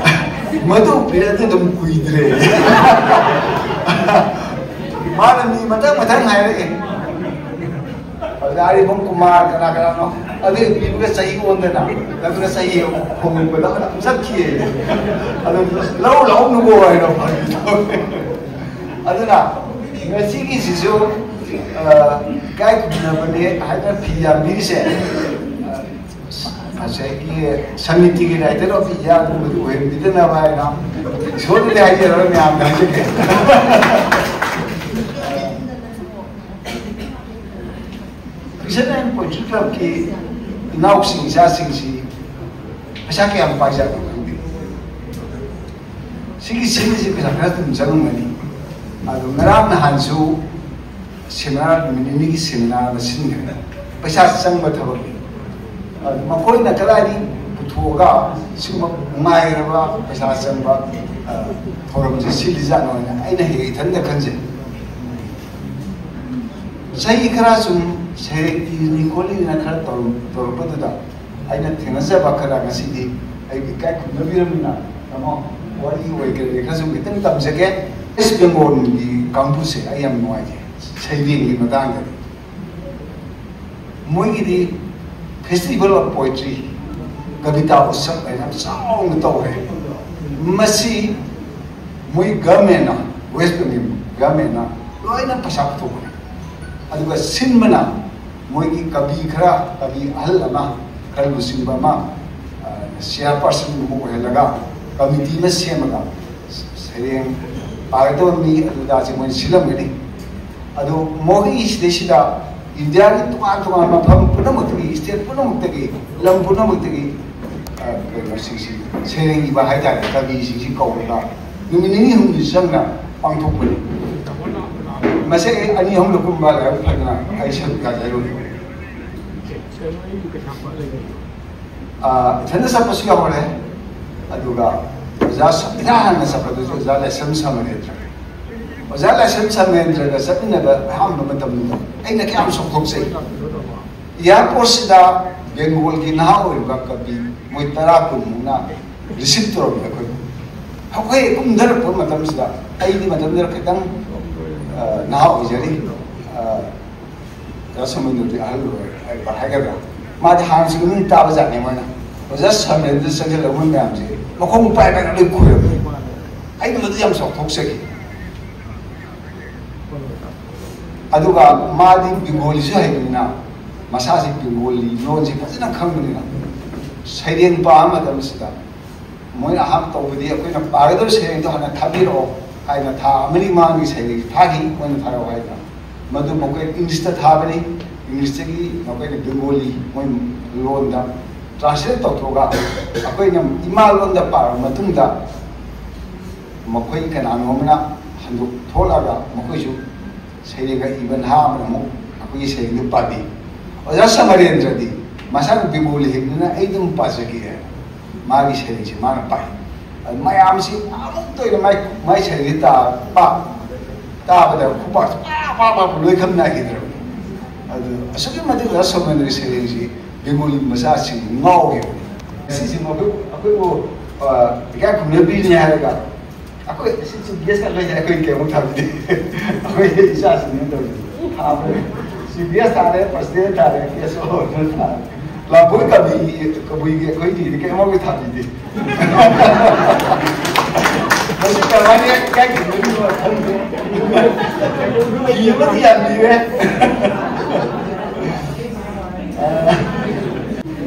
ꯃꯗꯨ ꯄꯤꯔꯛꯑꯗꯤ ꯑꯗꯨꯝ ꯀꯨꯏꯗ꯭ꯔꯦ꯫ ꯃꯥꯅ ꯃꯤ ꯃꯊꯪ ꯃꯊꯪ ꯍꯥꯏꯔꯛꯑꯦ꯫ ꯑꯗꯨꯗ ꯑꯔꯤꯕꯝ ꯀꯨꯃꯥꯔ ꯀꯅꯥ ꯀꯅꯥꯅꯣ, ꯑꯗꯨ ꯄꯤꯕꯒ ꯆꯍꯤ ꯑꯣꯟꯗꯅ, ꯑꯗꯨꯅ ꯆꯍꯤ ꯍꯣꯡꯉꯛꯄꯗ ꯑꯗꯨꯝ ꯆꯠꯈꯤꯌꯦ꯫ ꯑꯗꯨ ꯂꯧꯔꯨ ꯂꯥꯛꯑꯣ ꯅꯨꯡꯉꯣ ꯍꯥꯏꯅ ꯐꯥꯒꯤ ꯇꯧꯋꯦ꯫ ꯑꯗꯨꯅ ꯉꯁꯤꯒꯤꯁꯤꯁꯨ, ꯑ, ꯏꯀꯥꯏ ꯈꯨꯝꯅꯕꯅꯦ ꯍꯥꯏꯅ ꯐꯤ ꯌꯥꯝꯕꯤꯔꯤꯁꯦ, ꯑ, ꯉꯁꯥꯏꯒꯤ ꯁꯃꯤꯇꯤꯒꯤ Writer of the Year ꯑꯗꯨꯒꯨꯝꯕꯗꯤ ꯑꯣꯏꯍꯟꯕꯤꯗꯅꯕ ꯍꯥꯏꯅ ꯏꯁꯣꯔꯗꯗꯤ ꯍꯥꯏꯖꯔꯔꯣꯏ, ꯃꯌꯥꯝꯗ ꯍꯥꯏꯖꯒꯦ꯫ Fiction and Poetry Clubꯀꯤ ꯏꯅꯥꯎꯁꯤꯡ ꯏꯆꯥꯁꯤꯡꯁꯤ ꯄꯩꯁꯥ ꯀꯌꯥꯝ ꯄꯥꯏꯖꯥꯠꯅꯣ ꯈꯪꯗꯦ꯫ ꯁꯤꯒꯤ ꯁꯤꯟꯕꯁꯤ ꯄꯩꯁꯥ ꯈꯔ ꯑꯗꯨꯝ ꯆꯪꯉꯝꯒꯅꯤ꯫ ꯑꯗꯣ ꯉꯔꯥꯡ ꯅꯍꯥꯟꯁꯨ seminar, ꯅꯨꯃꯤꯠ ꯅꯤꯅꯤꯒꯤ seminar ꯑꯃ ꯁꯤꯟꯈ꯭ꯔꯦ꯫ ꯄꯩꯁꯥ ꯆꯪꯕ ꯊꯕꯛꯅꯤ꯫ ꯑꯗꯣ ꯃꯈꯣꯏꯅ ꯀꯗꯥꯏꯗꯒꯤ ꯄꯨꯊꯣꯛꯑꯒ ꯁꯤꯒꯨꯝꯕ ꯅꯨꯡꯉꯥꯏꯈ꯭ꯔꯕ ꯄꯩꯁꯥ ꯆꯪꯕ, ꯑ, ꯊꯧꯔꯝꯁꯦ ꯁꯤꯜꯂꯤꯖꯥꯠꯅꯣ ꯍꯥꯏꯅ ꯑꯩꯅ ꯍꯦꯛ ꯏꯊꯟꯇ ꯈꯟꯖꯩ꯫ ꯆꯍꯤ ꯈꯔ ꯁꯨꯝ ꯁꯩꯔꯦꯡ ꯏꯔꯤꯅꯤ ꯈꯣꯠꯂꯤꯅ ꯈꯔ ꯇꯧꯔꯝ-, ꯇꯧꯔꯛꯄꯗꯨꯗ ꯑꯩꯅ ꯊꯦꯡꯅꯖꯕ ꯈꯔ ꯉꯁꯤꯗꯤ ꯑꯩꯕꯨ ꯏꯀꯥꯏ ꯈꯨꯝꯅꯕꯤꯔꯝꯅꯤꯅ, ꯇꯥꯃꯣ, ꯋꯥꯔꯤ ꯑꯣꯏ ꯀꯔꯤ ꯑꯣꯏ ꯈꯔ ꯁꯨꯝ ꯈꯤꯇꯪ ꯇꯝꯖꯒꯦ꯫ West Bengalꯒꯤ ꯀꯥꯡꯕꯨꯁꯦ ꯑꯩ ꯌꯥꯝ ꯅꯨꯡꯉꯥꯏꯖꯩ ꯁꯩꯔꯦꯡꯒꯤ ꯃꯇꯥꯡꯗꯗꯤ꯫ ꯃꯣꯏꯒꯤꯗꯤ Festival of Poetry, ꯀꯕꯤꯇꯥ ꯎꯠꯁꯕ ꯍꯥꯏꯅ ꯆꯥꯎꯅ ꯇꯧꯔꯦ꯫ ꯃꯁꯤ ꯃꯣꯏ governmentꯅ, West Bengal governmentꯅ ꯂꯣꯏꯅ ꯄꯩꯁꯥ ꯄꯨꯊꯣꯛꯄꯅꯦ꯫ ꯑꯗꯨꯒ ꯁꯤꯟꯕꯅ ꯃꯣꯏꯒꯤ ꯀꯕꯤ ꯈꯔ, ꯀꯕꯤ ꯑꯍꯜ ꯑꯃ, ꯈꯔ ꯂꯨꯆꯤꯡꯕ ꯑꯃ, ꯆꯤꯌꯥꯔ ꯄꯥꯔꯁꯟꯒꯨꯝꯕ ꯑꯣꯏꯍꯜꯂꯒ ꯀꯃꯤꯇꯤ ꯑꯃ ꯁꯦꯝꯃꯒ ꯁꯩꯔꯦꯡ ꯄꯥꯒꯗꯕ ꯃꯤ ꯑꯗꯨꯗꯁꯦ ꯃꯣꯏꯅ ꯁꯤꯜꯂꯝꯒꯅꯤ꯫ ꯑꯗꯨ ꯃꯣꯏꯒꯤ ꯁꯤꯗꯩꯁꯤꯗ ꯏꯟꯗꯤꯌꯥꯒꯤ ꯇꯣꯉꯥꯟ ꯇꯣꯉꯥꯟꯕ ꯃꯐꯝ ꯄꯨꯝꯅꯃꯛꯇꯒꯤ, ꯁ꯭ꯇꯦꯠ ꯄꯨꯝꯅꯃꯛꯇꯒꯤ, ꯂꯝ ꯄꯨꯝꯅꯃꯛꯇꯒꯤ, ꯑ, ꯀꯩꯅꯣꯁꯤꯡꯁꯤ, ꯁꯩꯔꯦꯡ ꯏꯕ ꯍꯥꯏꯇꯥꯔꯦ, ꯀꯕꯤꯁꯤꯡꯁꯤ ꯀꯧꯔꯒ ꯅꯨꯃꯤꯠ ꯅꯤꯅꯤ ꯍꯨꯝꯅꯤ ꯆꯪꯅ ꯄꯥꯡꯊꯣꯛꯄꯅꯤ꯫ ꯃꯁꯤ ꯑꯩ ꯑꯅꯤ ꯑꯍꯨꯝꯂꯛ ꯀꯨꯝꯕ ꯂꯥꯏꯕꯛ ꯐꯗꯅ ꯑꯩ ꯁꯔꯨꯛ ꯌꯥꯖꯔꯨꯔꯦ꯫ ꯑ, ꯏꯊꯟꯗ ꯆꯠꯄꯁꯨ ꯌꯥꯎꯔꯦ꯫ ꯑꯗꯨꯒ ꯑꯣꯖꯥ ꯁ-, ꯏꯍꯥꯟ ꯍꯥꯟꯅ ꯆꯠꯄꯗꯨꯁꯨ ꯑꯣꯖꯥ ꯂꯥꯏꯁ꯭ꯔꯝ ꯁꯃꯔꯦꯟꯗ꯭ꯔ꯫ ꯑꯣꯖꯥ ꯂꯥꯏꯁ꯭ꯔꯝ ꯁꯃꯔꯦꯟꯗ꯭ꯔꯒ ꯆꯠꯃꯤꯟꯅꯕ ꯑꯍꯥꯟꯕ ꯃꯇꯝꯗꯨꯗ ꯑꯩꯅ ꯀꯌꯥꯝ ꯆꯥꯎꯊꯣꯛꯆꯩ꯫ ꯑꯦꯌꯥꯔꯄꯣꯔꯠꯁꯤꯗ ꯕꯦꯡꯒꯣꯜꯒꯤ ꯅꯍꯥ ꯑꯣꯏꯔꯤꯕ ꯀꯕꯤ ꯃꯣꯏ ꯇꯔꯥ ꯀꯨꯟꯃꯨꯛꯅ ꯔꯤꯁꯤꯞ ꯇꯧꯔꯝꯃꯤ ꯑꯩꯈꯣꯏꯕꯨ꯫ ꯑꯩꯈꯣꯏ ꯀꯨꯝꯊꯔꯛꯄ ꯃꯇꯝꯁꯤꯗ ꯑꯩꯗꯤ ꯃꯇꯝꯗꯨꯗ ꯈꯤꯇꯪ, ꯑ, ꯅꯍꯥ ꯑꯣꯏꯖꯔꯤ꯫ ꯑ, ꯑꯣꯖꯥ ꯁꯃꯔꯦꯟꯗ꯭ꯔꯗꯤ ꯑꯍꯜ ꯑꯣꯏꯔꯦ ꯍꯥꯏꯕ ꯍꯥꯏꯒꯗ꯭ꯔꯥ? ꯃꯥꯗꯤ ꯍꯥꯟꯅꯁꯨ ꯃꯃꯤꯡ ꯇꯥꯕ ꯖꯥꯠꯅꯦ꯫ ꯃꯣꯏꯅ ꯑꯣꯖꯥ ꯁꯃꯔꯦꯟꯗ꯭ꯔ ꯆꯪꯁꯤꯜꯂꯛꯄ ꯃꯌꯥꯝꯁꯦ ꯃꯈꯣꯡ ꯄꯥꯏ ꯄꯥꯏꯅ ꯂꯣꯏ ꯈꯨꯔꯝꯃꯤ꯫ ꯑꯩꯅ ꯃꯗꯨ ꯌꯥꯝ ꯆꯥꯎꯊꯣꯛꯆꯈꯤ꯫ ꯑꯗꯨꯒ ꯃꯥꯗꯤ ꯕꯦꯡꯒꯣꯂꯤꯁꯨ ꯍꯩꯕꯅꯤꯅ, ꯃꯁꯥꯁꯤ ꯕꯦꯡꯒꯣꯂꯤ ꯂꯣꯟꯁꯤ ꯐꯖꯅ ꯈꯪꯕꯅꯤꯅ, ꯁꯩꯔꯦꯡ ꯄꯥꯕ ꯃꯇꯝꯁꯤꯗ ꯃꯣꯏꯅ ꯑꯍꯥꯟꯕ ꯇꯧꯕꯗꯤ ꯑꯩꯈꯣꯏꯅ ꯄꯥꯒꯗꯕ ꯁꯩꯔꯦꯡꯗꯣ ꯍꯥꯟꯅ ꯊꯥꯕꯤꯔꯛꯑꯣ ꯍꯥꯏꯅ ꯊꯥ ꯑꯃꯅꯤ ꯃꯃꯥꯡꯒꯤ ꯁꯩꯔꯦꯡ ꯊꯥꯈꯤ, ꯃꯣꯏꯅ ꯊꯥꯔꯛꯑꯣ ꯍꯥꯏꯅ꯫ ꯃꯗꯨ ꯃꯈꯣꯏ ꯏꯪꯂꯤꯁꯇ ꯊꯥꯕꯅꯤ, ꯏꯪꯂꯤꯁꯇꯒꯤ ꯃꯈꯣꯏꯅ ꯕꯦꯡꯒꯣꯂꯤ ꯃꯣꯏ ꯂꯣꯟꯗ ꯇ꯭ꯔꯥꯟꯁꯂꯦꯠ ꯇꯧꯊꯣꯛꯑꯒ ꯑꯩꯈꯣꯏꯅ ꯏꯃꯥ ꯂꯣꯟꯗ ꯄꯥꯔꯕ ꯃꯇꯨꯡꯗ ꯃꯈꯣꯏ ꯀꯅꯥꯅꯣ ꯑꯃꯅ ꯍꯟꯗꯣꯛ ꯊꯣꯛꯂꯛꯑꯒ ꯃꯈꯣꯏꯁꯨ ꯁꯩꯔꯦꯡꯒ ꯏꯕ ꯅꯍꯥ ꯑꯃꯅ ꯑꯃꯨꯛ ꯑꯩꯈꯣꯏꯒꯤ ꯁꯩꯔꯦꯡꯗꯨ ꯄꯥꯕꯤ꯫ ꯑꯣꯖꯥ ꯁꯃꯔꯦꯟꯗ꯭ꯔꯗꯤ ꯃꯁꯥꯅ ꯕꯦꯡꯒꯣꯂꯤ ꯍꯩꯕꯅꯤꯅ ꯑꯩ ꯑꯗꯨꯝ ꯄꯥꯖꯒꯦ ꯍꯥꯏꯅ ꯃꯥꯒꯤ ꯁꯩꯔꯦꯡꯁꯤ ꯃꯥꯅ ꯄꯥꯏ꯫ ꯑꯗꯨ ꯃꯌꯥꯝꯁꯤ ꯑꯃꯨꯛꯇ ꯑꯣꯏꯅ ꯃꯥꯏ, ꯃꯥꯏ ꯁꯩꯔꯦꯡꯁꯤ ꯇꯥ-, ꯄꯥ-, ꯇꯥꯕꯗ ꯈꯨꯄꯥꯛꯁꯤ ꯄꯥ, ꯄꯥ, ꯄꯥ ꯂꯣꯏ ꯈꯝ ꯅꯥꯏꯈꯤꯗ꯭ꯔꯕꯅꯤ꯫ ꯑꯗꯨ ꯑꯁꯨꯛꯀꯤ ꯃꯇꯤꯛ ꯑꯣꯖꯥ ꯁꯃꯔꯦꯟꯗ꯭ꯔꯒꯤ ꯁꯩꯔꯦꯡꯁꯤ ꯕꯦꯡꯒꯣꯂꯤ ꯃꯆꯥꯁꯤꯡ ꯉꯥꯎꯈꯤꯕꯅꯤ꯫ ꯁꯤꯁꯤꯃ ꯑꯩꯈꯣꯏ, ꯑꯩꯈꯣꯏꯕꯨ, ꯑ, ꯏꯀꯥꯏ ꯈꯨꯝꯅꯕꯤꯔꯤꯅꯤ ꯍꯥꯏꯔꯒ ꯑꯩꯈꯣꯏ ꯁꯤ ꯆꯤꯐ ꯒꯦꯁꯀ ꯂꯣꯏꯅ ꯑꯩꯈꯣꯏ ꯀꯩꯃꯨꯛ ꯊꯝꯗꯦ꯫ ꯑꯩꯈꯣꯏ ꯏꯆꯥꯁꯤꯡꯅ ꯇꯧꯔꯤ꯫ ꯊꯥꯕ ꯆꯤꯐ ꯒꯦꯁ ꯊꯥꯔꯦ, ꯄ꯭ꯔꯁꯤꯗꯦꯟ ꯊꯥꯔꯦ, ꯀꯦꯁ ꯑꯣꯔꯗꯔ ꯊꯥꯔꯦ꯫ ꯂꯥꯕꯣꯏ ꯀꯕꯤ, ꯀꯕꯨꯏꯒꯤ ꯑꯩꯈꯣꯏꯒꯤꯗꯤ ꯀꯩꯃꯨꯛ ꯊꯥꯕꯤꯗꯦ꯫ ꯀꯃꯥꯏꯅ ꯏꯀꯥꯏ ꯈꯨꯝꯅꯗꯣꯏꯅꯣ ꯈꯪꯗꯦ꯫ ꯐꯤ ꯑꯃꯗꯤ ꯌꯥꯝ ꯂꯤꯔꯦ꯫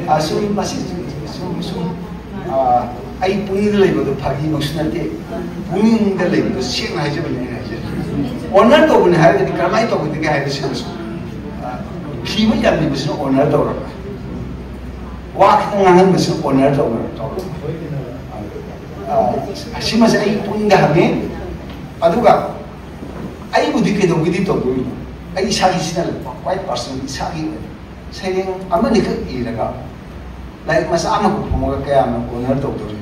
ꯑ, ꯁꯨꯝ ꯃꯁꯤ ꯁꯨꯝ, ꯁꯨꯝ, ꯑ, ꯑꯩ ꯄꯨꯛꯅꯤꯡꯗ ꯂꯩꯕꯗꯣ ꯐꯥꯒꯤꯃꯛꯁꯨ ꯅꯠꯇꯦ꯫ ꯄꯨꯛꯅꯤꯡꯗ ꯂꯩꯕꯗꯣ ꯁꯦꯡꯅ ꯍꯥꯏꯖꯕꯅꯦ ꯑꯩꯅ ꯍꯥꯏꯖꯔꯤꯁꯦ꯫ ꯑꯣꯅꯔ ꯇꯧꯕꯅꯤ ꯍꯥꯏꯔꯒꯗꯤ ꯀꯔꯝꯍꯥꯏꯅ ꯇꯧꯒꯗꯒꯦ ꯍꯥꯏꯕꯁꯤꯃꯁꯨ, ꯑ, ꯐꯤ ꯑꯃ ꯌꯥꯝ ꯂꯤꯕꯁꯤꯅ ꯑꯣꯅꯔ ꯇꯧꯔꯕ? ꯋꯥ ꯈꯤꯇꯪ ꯉꯥꯡꯍꯟꯕꯁꯤꯅ ꯑꯣꯅꯔ ꯇꯧꯔꯕ? ꯑ, ꯁꯤꯃꯁꯦ ꯑꯩ ꯄꯨꯛꯅꯤꯡꯗ ꯍꯪꯉꯤ꯫ ꯑꯗꯨꯒ ꯑꯩꯕꯨꯗꯤ ꯀꯩꯗꯧꯕꯒꯤ ꯇꯧꯗꯣꯏꯅꯣ? ꯑꯩ ꯏꯁꯥꯒꯤ ꯁꯤꯖꯤꯟꯅꯔꯛꯄ, quite personal, ꯏꯁꯥꯒꯤ ꯑꯣꯏꯅ ꯁꯩꯔꯦꯡ ꯑꯃꯅꯤꯈꯛ ꯏꯔꯒ ꯂꯥꯏꯔꯤꯛ ꯃꯆꯥ ꯑꯃꯈꯛ ꯐꯣꯡꯉꯒ ꯀꯌꯥꯝꯅ ꯑꯣꯅꯔ ꯇꯧꯗꯣꯔꯤ?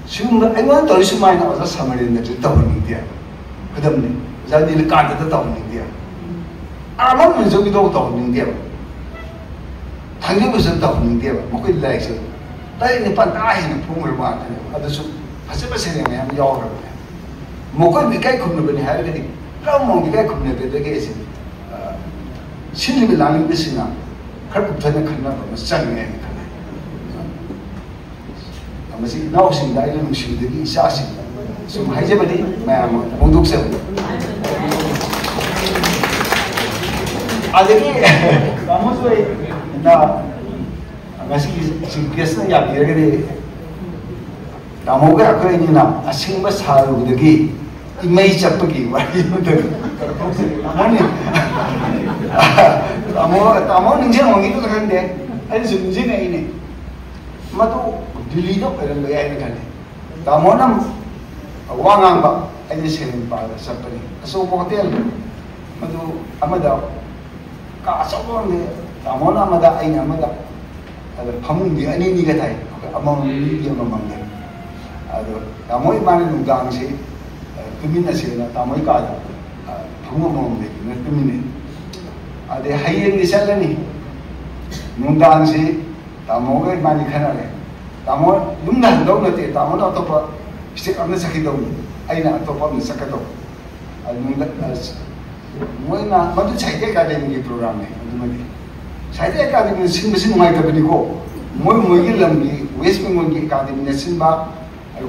ꯁꯤꯒꯨꯝꯕ ꯑꯩꯉꯣꯟꯗ ꯇꯧꯔꯤ ꯁꯨꯃꯥꯏꯅ ꯑꯣꯖꯥ ꯁꯃꯔꯦꯟꯗ꯭ꯔꯗꯤ ꯇꯧꯍꯟꯅꯤꯡꯗꯦ꯫ ꯈꯨꯗꯝꯅꯤ, ꯑꯣꯖꯥ ꯅꯤꯂꯀꯥꯟꯇꯗ ꯇꯧꯍꯟꯅꯤꯡꯗꯦ꯫ ꯑꯥꯔꯃꯟ ꯃꯦꯅꯦꯖꯔꯒꯤꯗꯣ ꯇꯧꯍꯟꯅꯤꯡꯗꯦꯕ꯫ ꯊꯥꯡꯖꯤꯡꯕꯁꯨ ꯇꯧꯍꯟꯅꯤꯡꯗꯦꯕ꯫ ꯃꯈꯣꯏ ꯂꯥꯏꯔꯤꯛꯁꯦ ꯇꯔꯦꯠ ꯅꯤꯄꯥꯜ ꯇꯔꯥ ꯍꯦꯟꯅ ꯐꯣꯡꯈ꯭ꯔꯕ ꯉꯥꯛꯇꯅꯦꯕ꯫ ꯑꯗꯨꯁꯨ ꯐꯖꯕ ꯁꯩꯔꯦꯡ ꯃꯌꯥꯝ ꯌꯥꯎꯈ꯭ꯔꯕꯅꯦ꯫ ꯃꯈꯣꯏꯕꯨ ꯏꯀꯥꯏ ꯈꯨꯝꯅꯕꯅꯤ ꯍꯥꯏꯔꯒꯗꯤ ꯀꯔꯝꯕ ꯃꯑꯣꯡꯗ ꯏꯀꯥꯏ ꯈꯨꯝꯅꯒꯗꯒꯦ ꯁꯤꯅꯤ꯫ ꯑ, ꯁꯤꯜꯂꯤꯕ ꯂꯥꯡꯂꯤꯕꯁꯤꯡꯅ ꯈꯔ ꯀꯨꯞꯊꯅ ꯈꯟꯅꯕ ꯑꯃ ꯆꯪꯉꯦ ꯍꯥꯏꯅ ꯈꯜꯂꯦ꯫ ꯃꯁꯤ ꯏꯅꯥꯎꯁꯤꯡꯗ ꯑꯩꯅ ꯅꯨꯡꯁꯤꯕꯗꯒꯤ ꯏꯆꯥꯁꯤꯡꯗ ꯁꯨꯝ ꯍꯥꯏꯖꯕꯅꯤ, ꯃꯌꯥꯝ ꯑꯃ ꯐꯣꯡꯗꯣꯛꯆꯕꯅꯤ꯫ ꯑꯗꯒꯤ ꯇꯥꯃꯣꯁꯨ ꯑꯩꯅ ꯉꯁꯤꯒꯤ ꯆꯤꯐ ꯒꯦꯁꯅ ꯌꯥꯕꯤꯔꯒꯗꯤ ꯇꯥꯃꯣꯒ ꯑꯩꯈꯣꯏ ꯑꯅꯤꯅ ꯑꯁꯦꯡꯕ ꯁꯥꯔꯨꯕꯗꯒꯤ ꯏꯃꯩ ꯆꯠꯄꯒꯤ ꯋꯥꯔꯤ ꯑꯃꯇꯪ ꯇꯥꯃꯣꯅꯤ꯫ ꯇꯥꯃꯣ, ꯇꯥꯃꯣ ꯅꯤꯡꯁꯤꯡꯉꯝꯒꯤꯗꯨꯅ ꯈꯪꯗꯦ, ꯑꯩꯅꯁꯨ ꯅꯤꯡꯁꯤꯡꯉꯛꯏꯅꯦ꯫ ꯃꯗꯨ ꯗꯤꯜꯂꯤꯗ ꯑꯣꯏꯔꯝꯕ ꯌꯥꯏꯅ ꯈꯜꯂꯤ꯫ ꯇꯥꯃꯣꯅ ꯋꯥ ꯉꯥꯡꯕ, ꯑꯩꯅ ꯁꯦꯔꯦꯟ ꯄꯥꯗ ꯆꯠꯄꯅꯤ꯫ ꯑꯆꯧꯕ ꯍꯣꯇꯦꯜ ꯃꯗꯨ ꯑꯃꯗ, ꯀꯥ ꯑꯆꯧꯕ ꯑꯃꯗ, ꯇꯥꯃꯣꯅ ꯑꯃꯗ, ꯑꯩꯅ ꯑꯃꯗ, ꯑꯗ ꯐꯃꯨꯡꯗꯤ ꯑꯅꯤ ꯑꯅꯤꯒ ꯊꯥꯏ, ꯑꯩꯈꯣꯏ ꯑꯃꯃꯝ, ꯃꯤꯒꯤ ꯑꯃꯃꯝ ꯂꯩ꯫ ꯑꯗꯣ ꯇꯥꯃꯣ ꯏꯕꯥꯅꯤ ꯅꯨꯡꯗꯥꯡꯁꯤ, ꯑ, ꯇꯨꯃꯤꯟꯅꯁꯦꯅ ꯇꯥꯃꯣꯒꯤ ꯀꯥꯗ, ꯑ, ꯐꯃꯨꯡ ꯑꯃꯃꯝ ꯂꯩꯗꯨꯅ ꯇꯨꯃꯤꯟꯅꯩ꯫ ꯑꯗꯩ ꯍꯌꯦꯡꯗꯤ ꯆꯠꯂꯅꯤ꯫ ꯅꯨꯡꯗꯥꯡꯁꯤ ꯇꯥꯃꯣꯒ ꯏꯕꯥꯅꯤ ꯈꯟꯅꯔꯦ꯫ ꯇꯥꯃꯣ ꯌꯨꯝꯗ ꯍꯟꯗꯧ ꯅꯠꯇꯦ, ꯇꯥꯃꯣꯅ ꯑꯇꯣꯞꯄ ꯁ꯭ꯇꯦꯠ ꯑꯃꯗ ꯆꯠꯈꯤꯗꯧꯅꯤ, ꯑꯩꯅ ꯑꯇꯣꯞꯄ ꯑꯃꯗ ꯆꯠꯀꯗꯧꯕ꯫ ꯑꯗꯨ ꯅꯨꯡꯗ-, ꯑꯁ, ꯃꯣꯏꯅ, ꯃꯗꯨ ꯁꯥꯍꯤꯇ꯭ꯌ ꯑꯦꯀꯥꯗꯦꯃꯤꯒꯤ ꯄ꯭ꯔꯣꯒ꯭ꯔꯥꯝꯅꯤ꯫ ꯑꯗꯨꯃꯗꯤ ꯁꯥꯍꯤꯇ꯭ꯌ ꯑꯦꯀꯥꯗꯦꯃꯤꯅ ꯁꯤꯟꯕꯁꯤ ꯅꯨꯡꯉꯥꯏꯇꯕꯅꯤꯀꯣ꯫ ꯃꯣꯏ ꯃꯣꯏꯒꯤ ꯂꯝꯒꯤ, ꯋꯦꯁ ꯕꯦꯡꯒꯣꯜꯒꯤ ꯑꯦꯀꯥꯗꯦꯃꯤꯅ ꯁꯤꯟꯕ,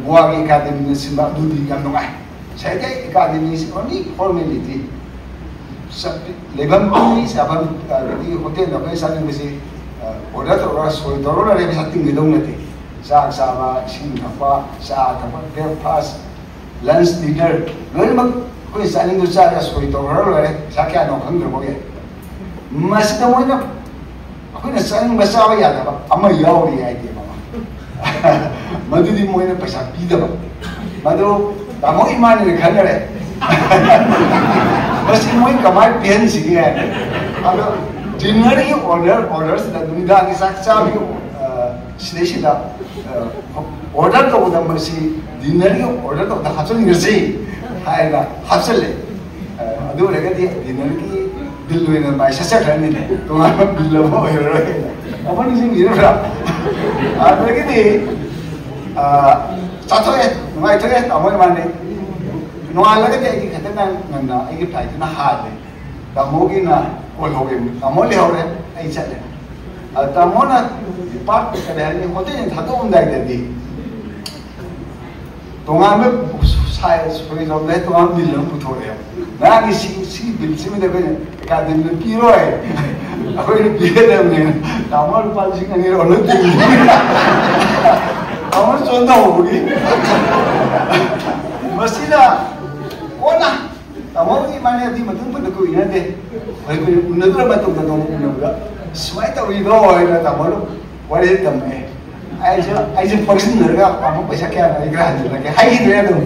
ꯒꯣꯋꯥꯒꯤ ꯑꯦꯀꯥꯗꯃꯤꯅ ꯁꯤꯟꯕ ꯑꯗꯨꯗꯤ ꯌꯥꯝ ꯅꯨꯡꯉꯥꯏ꯫ ꯁꯥꯍꯤꯇ꯭ꯌ ꯑꯦꯀꯥꯗꯃꯤꯁꯤ ꯑꯣꯟꯂꯤ ꯐꯣꯔꯃꯦꯂꯤꯇꯤ꯫ ꯂꯩꯐꯝ ꯄꯤ, ꯆꯥꯐꯝ, ꯑꯗꯒꯤ ꯍꯣꯇꯦꯜꯗ ꯑꯩꯈꯣꯏ ꯆꯥꯅꯤꯡꯕꯁꯤ ꯑꯣꯔꯗꯔ ꯇꯧꯔꯒ ꯁꯣꯏ ꯇꯧꯔ ꯂꯣꯏꯔꯦ, ꯄꯩꯁꯥ ꯇꯤꯡꯒꯗꯧ ꯅꯠꯇꯦ꯫ ꯆꯥꯛ ꯆꯥꯕ, ꯏꯁꯤꯡ ꯊꯛꯄ, ꯆꯥ ꯊꯛꯄ, ꯕ꯭ꯔꯦꯛꯐꯥꯁ, ꯂꯟꯁ, ꯗꯤꯅꯔ ꯂꯣꯏꯅꯃꯛ ꯑꯩꯈꯣꯏ ꯆꯥꯅꯤꯡꯕ ꯆꯥꯔꯒ ꯁꯣꯏ ꯇꯧꯔ ꯂꯣꯏꯔꯦ, ꯄꯩꯁꯥ ꯀꯌꯥꯅꯣ ꯈꯪꯗ꯭ꯔꯕꯒꯦ꯫ ꯃꯁꯤꯗ ꯃꯣꯏꯅ ꯑꯩꯈꯣꯏꯅ ꯆꯥꯅꯤꯡꯕ ꯆꯥꯕ ꯌꯥꯗꯕ ꯑꯃ ꯌꯥꯎꯔꯤ ꯍꯥꯏꯗꯤ ꯃꯃꯜ꯫ ꯃꯗꯨꯗꯤ ꯃꯣꯏꯅ ꯄꯩꯁꯥ ꯄꯤꯗꯕ꯫ ꯃꯗꯨ ꯇꯥꯃꯣ ꯏꯃꯥꯅꯤꯅ ꯈꯟꯅꯔꯦ꯫ ꯃꯁꯤ ꯃꯣꯏ ꯀꯃꯥꯏꯅ ꯄꯤꯍꯟꯁꯤꯒꯦ ꯍꯥꯏꯅ꯫ ꯑꯗꯣ ꯗꯤꯟꯅꯔꯒꯤ ꯑꯣꯔꯗꯔ ꯑꯣꯔꯗꯔꯁꯤꯗ ꯅꯨꯃꯤꯗꯥꯡꯒꯤ ꯆꯥꯛ ꯆꯥꯕꯒꯤ ꯑ, ꯁꯤꯗꯩꯁꯤꯗ ꯑ, ꯑꯣꯔꯗꯔ ꯇꯧꯕꯗ ꯃꯁꯤ ꯗꯤꯟꯅꯔꯒꯤ ꯑꯣꯔꯗꯔ ꯇꯧꯕꯗ ꯍꯥꯞꯆꯤꯟꯈ꯭ꯔꯁꯤ ꯍꯥꯏꯅ ꯍꯥꯞꯆꯤꯜꯂꯦ꯫ ꯑ, ꯑꯗꯨ ꯑꯣꯏꯔꯒꯗꯤ ꯗꯤꯟꯅꯔꯒꯤ ꯕꯤꯜ ꯑꯣꯏꯅ ꯃꯥꯏ ꯁꯠꯆꯈ꯭ꯔꯅꯤꯅꯦ, ꯇꯣꯉꯥꯟꯕ ꯕꯤꯜ ꯑꯃ ꯑꯣꯏꯔꯔꯣꯏ꯫ ꯑꯃ ꯅꯤꯡꯁꯤꯡꯕꯤꯔꯕ꯭ꯔꯥ? ꯑꯗꯒꯤꯗꯤ ꯑ, ꯆꯥꯊꯣꯛꯑꯦ, ꯅꯨꯡꯉꯥꯏꯊꯣꯛꯑꯦ, ꯇꯥꯃꯣ ꯏꯃꯥꯟꯅꯩ꯫ ꯅꯣꯡꯉꯥꯜꯂꯒꯗꯤ ꯑꯩꯗꯤ ꯈꯤꯇꯪ ꯉꯟꯅ ꯑꯩꯒꯤ ꯐ꯭ꯂꯥꯏꯠꯇꯨꯅ ꯍꯥꯜꯂꯦ꯫ ꯇꯥꯃꯣꯒꯤꯅ ꯀꯣꯜꯍꯧꯔꯦ, ꯇꯥꯃꯣ ꯂꯩꯍꯧꯔꯦ, ꯑꯩ ꯆꯠꯂꯦ꯫ ꯑ, ꯇꯥꯃꯣꯅ ꯗꯤꯄꯥꯔꯠ ꯀꯔꯤ ꯍꯥꯏꯅꯤ, ꯍꯣꯇꯦꯜ ꯊꯥꯗꯣꯛꯑꯝꯗꯥꯏꯗꯗꯤ ꯇꯣꯉꯥꯟꯕ ꯁꯥꯏ ꯁꯣꯏꯗꯧꯅ ꯇꯣꯉꯥꯟꯕ ꯕꯤꯜ ꯑꯃ ꯄꯨꯊꯣꯔꯛꯑꯦ꯫ ꯉꯔꯥꯡꯒꯤ ꯁꯤ, ꯁꯤ ꯕꯤꯜꯁꯤꯃꯗꯤ ꯑꯩꯈꯣꯏꯅ ꯑꯦꯀꯥꯗꯃꯤꯗ ꯄꯤꯔꯣꯏ, ꯑꯩꯈꯣꯏꯅ ꯄꯤꯒꯗꯕꯅꯦ꯫ ꯇꯥꯃꯣ ꯂꯨꯄꯥ ꯂꯤꯁꯤꯡ ꯑꯅꯤ ꯂꯧꯍꯜꯂꯣ ꯇꯤꯡꯉꯤ꯫ ꯇꯥꯃꯣ ꯆꯣꯟꯊꯍꯧꯕꯒꯤ꯫ ꯃꯁꯤꯅ ꯀꯣꯟꯅ ꯇꯥꯃꯣꯒꯤ ꯏꯃꯥꯅꯦ ꯑꯗꯨꯒꯤ ꯃꯇꯨꯡ ꯐꯅ ꯀꯨꯏꯅꯗꯦ꯫ ꯑꯩꯈꯣꯏ ꯎꯅꯗ꯭ꯔ ꯃꯇꯨꯡꯗ ꯅꯣꯡꯃ ꯎꯅꯕꯗ ꯁꯨꯃꯥꯏꯅ ꯇꯧꯔꯤꯗꯣ ꯍꯥꯏꯅ ꯇꯥꯃꯣꯅ ꯋꯥꯔꯤ ꯇꯝꯃꯛꯑꯦ꯫ ꯑꯩꯁꯨ, ꯑꯩꯁꯨ ꯄꯪꯁꯤꯟꯅꯔꯒ ꯇꯥꯃꯣ ꯄꯩꯁꯥ ꯀꯌꯥꯅꯣ ꯑꯩ ꯈꯔ ꯍꯟꯖꯤꯜꯂꯒꯦ ꯍꯥꯏꯈꯤꯗ꯭ꯔꯦ ꯑꯗꯨꯝ꯫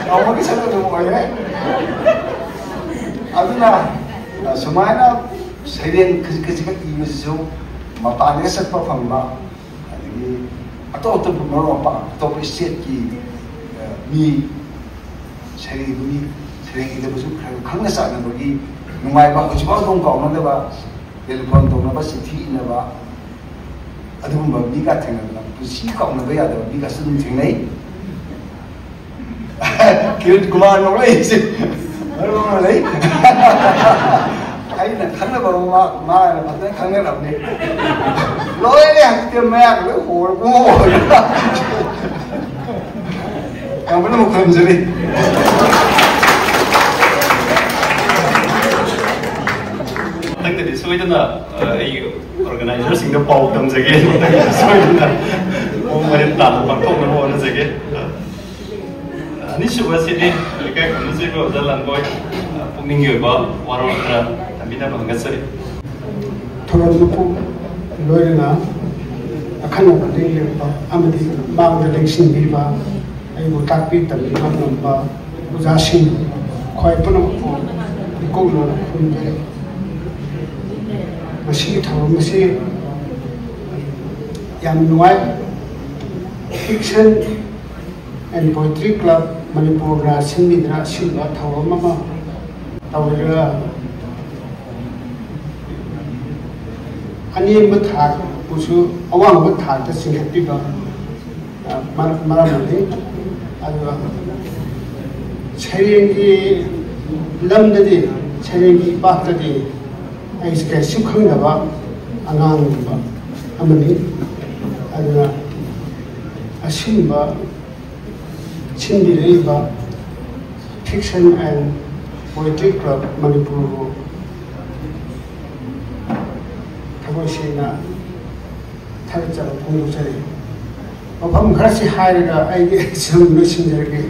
ꯇꯥꯃꯣꯒꯤ ꯁꯔꯨꯛ ꯑꯗꯨꯝ ꯑꯣꯏꯔꯦ꯫ ꯑꯗꯨꯅ, ꯑ, ꯁꯨꯃꯥꯏꯅ ꯁꯩꯔꯦꯡ ꯈꯖꯤꯛ ꯈꯖꯤꯛꯈꯛ ꯏꯕꯁꯤꯁꯨ ꯃꯄꯥꯟꯗꯒ ꯆꯠꯄ ꯐꯪꯕ, ꯑꯗꯒꯤ ꯑꯇꯣꯞ ꯑꯇꯣꯞꯄ ꯃꯔꯨꯞ ꯃꯄꯥꯡ, ꯑꯇꯣꯞꯄ ꯁ꯭ꯇꯦꯠꯀꯤ, ꯑ, ꯃꯤ ꯁꯩꯔꯦꯡ ꯏꯕ ꯃꯤ, ꯁꯩꯔꯦꯡ ꯏꯗꯕꯁꯨ ꯈꯔ ꯈꯪꯅ ꯆꯥꯟꯅꯕꯒꯤ ꯅꯨꯡꯉꯥꯏꯕ, ꯍꯧꯖꯤꯛꯐꯥꯎ ꯑꯗꯨꯝ ꯀꯥꯎꯅꯗꯕ, ꯇꯦꯂꯤꯐꯣꯟ ꯇꯧꯅꯕ, ꯆꯤꯊꯤ ꯏꯅꯕ, ꯑꯗꯨꯒꯨꯝꯕ ꯃꯤꯒ ꯊꯦꯡꯅꯗꯅ ꯄꯨꯟꯁꯤ ꯀꯥꯎꯅꯕ ꯌꯥꯗꯕ ꯃꯤꯒꯁꯨ ꯑꯗꯨꯝ ꯊꯦꯡꯅꯩ꯫ ꯀꯤꯔꯤꯠ ꯀꯨꯃꯥꯔ ꯅꯣꯛꯂꯛꯏꯁꯦ ꯃꯔꯝ ꯑꯃ ꯂꯩ꯫ ꯑꯩꯅ ꯈꯪꯅꯕ ꯃꯥ ꯃꯥꯅ ꯐꯖꯅ ꯈꯪꯅꯔꯕꯅꯤ꯫ ꯂꯣꯏꯔꯦ ꯍꯧꯖꯤꯛꯇꯤ ꯃꯌꯥꯒ ꯂꯣꯏ ꯍꯣꯔꯕꯣ꯫ ꯌꯥꯝ ꯀꯟꯅ ꯑꯃꯨꯛ ꯈꯨꯔꯨꯝꯖꯔꯤ꯫ ꯃꯊꯪꯗꯗꯤ ꯁꯣꯏꯗꯅ ꯑ, ꯑꯩꯒꯤ ꯑꯣꯔꯒꯅꯥꯏꯖꯔꯁꯤꯡꯗ ꯄꯥꯎ ꯇꯝꯖꯒꯦ꯫ ꯃꯊꯪꯗꯗꯤ ꯁꯣꯏꯗꯅ ꯃꯑꯣꯡ ꯃꯔꯤꯟ ꯇꯥꯅ ꯄꯥꯡꯊꯣꯛꯅꯕ ꯍꯣꯠꯅꯖꯒꯦ꯫ ꯑꯅꯤꯁꯨꯕꯁꯤꯗꯤ ꯂꯩꯀꯥꯏ ꯈꯨꯟꯅꯆꯤꯡꯕ ꯑꯣꯖꯥ ꯂꯥꯟꯕꯣꯏ, ꯄꯨꯛꯅꯤꯡꯒꯤ ꯑꯣꯏꯕ ꯋꯥꯔꯣꯜ ꯈꯔ ꯊꯝꯕꯤꯅꯕ ꯍꯪꯒꯠꯆꯔꯤ꯫ ꯊꯧꯔꯝ ꯃꯄꯨ ꯂꯣꯏꯅꯅ ꯑꯈꯟꯅꯕ ꯂꯩꯉꯥꯛꯄ ꯑꯃꯗꯤ ꯃꯥꯡꯗ ꯂꯦꯡꯁꯤꯟꯕꯤꯕ, ꯑꯩꯕꯨ ꯇꯥꯛꯄꯤ ꯇꯝꯕꯤꯕ ꯉꯝꯕ ꯑꯣꯖꯥꯁꯤꯡ ꯈ꯭ꯋꯥꯏ ꯄꯨꯝꯅꯃꯛꯄꯨ ꯏꯀꯣꯛꯅꯅ ꯈꯨꯔꯨꯝꯖꯔꯤ꯫ ꯃꯁꯤꯒꯤ ꯊꯧꯔꯝ ꯑꯁꯤ ꯌꯥꯝ ꯅꯨꯡꯉꯥꯏ꯫ Fiction and Poetry Club ꯃꯅꯤꯄꯨꯔꯅ ꯁꯤꯟꯕꯤꯗꯨꯅ ꯑꯁꯤꯒꯨꯝꯕ ꯊꯧꯔꯝ ꯑꯃ ꯇꯧꯔꯒ ꯑꯅꯦꯝꯕ ꯊꯥꯛꯄꯨꯁꯨ ꯑꯋꯥꯡꯕ ꯊꯥꯛꯇ ꯆꯤꯡꯈꯠꯄꯤꯕ, ꯑ, ꯃꯔꯝ ꯑꯃꯅꯤ꯫ ꯑꯗꯨꯒ ꯁꯩꯔꯦꯡꯒꯤ ꯂꯝꯗꯗꯤ, ꯁꯩꯔꯦꯡꯒꯤ ꯏꯄꯥꯛꯇꯗꯤ ꯑꯩꯁꯦ ꯀꯩꯁꯨ ꯈꯪꯗꯕ ꯑꯉꯥꯡꯒꯨꯝꯕ ꯑꯃꯅꯤ꯫ ꯑꯗꯨꯅ ꯑꯁꯤꯒꯨꯝꯕ ꯁꯤꯟꯕꯤꯔꯛꯏꯕ Fiction and Poetry Club ꯃꯅꯤꯄꯨꯔꯕꯨ ꯊꯃꯣꯏ ꯁꯦꯡꯅ ꯊꯥꯒꯠꯆꯕ ꯐꯣꯡꯗꯣꯛꯆꯔꯤ꯫ ꯋꯥꯐꯝ ꯈꯔꯁꯤ ꯍꯥꯏꯔꯒ ꯑꯩꯒꯤ ꯁꯔꯨꯛ ꯂꯣꯏꯁꯤꯟꯖꯔꯒꯦ꯫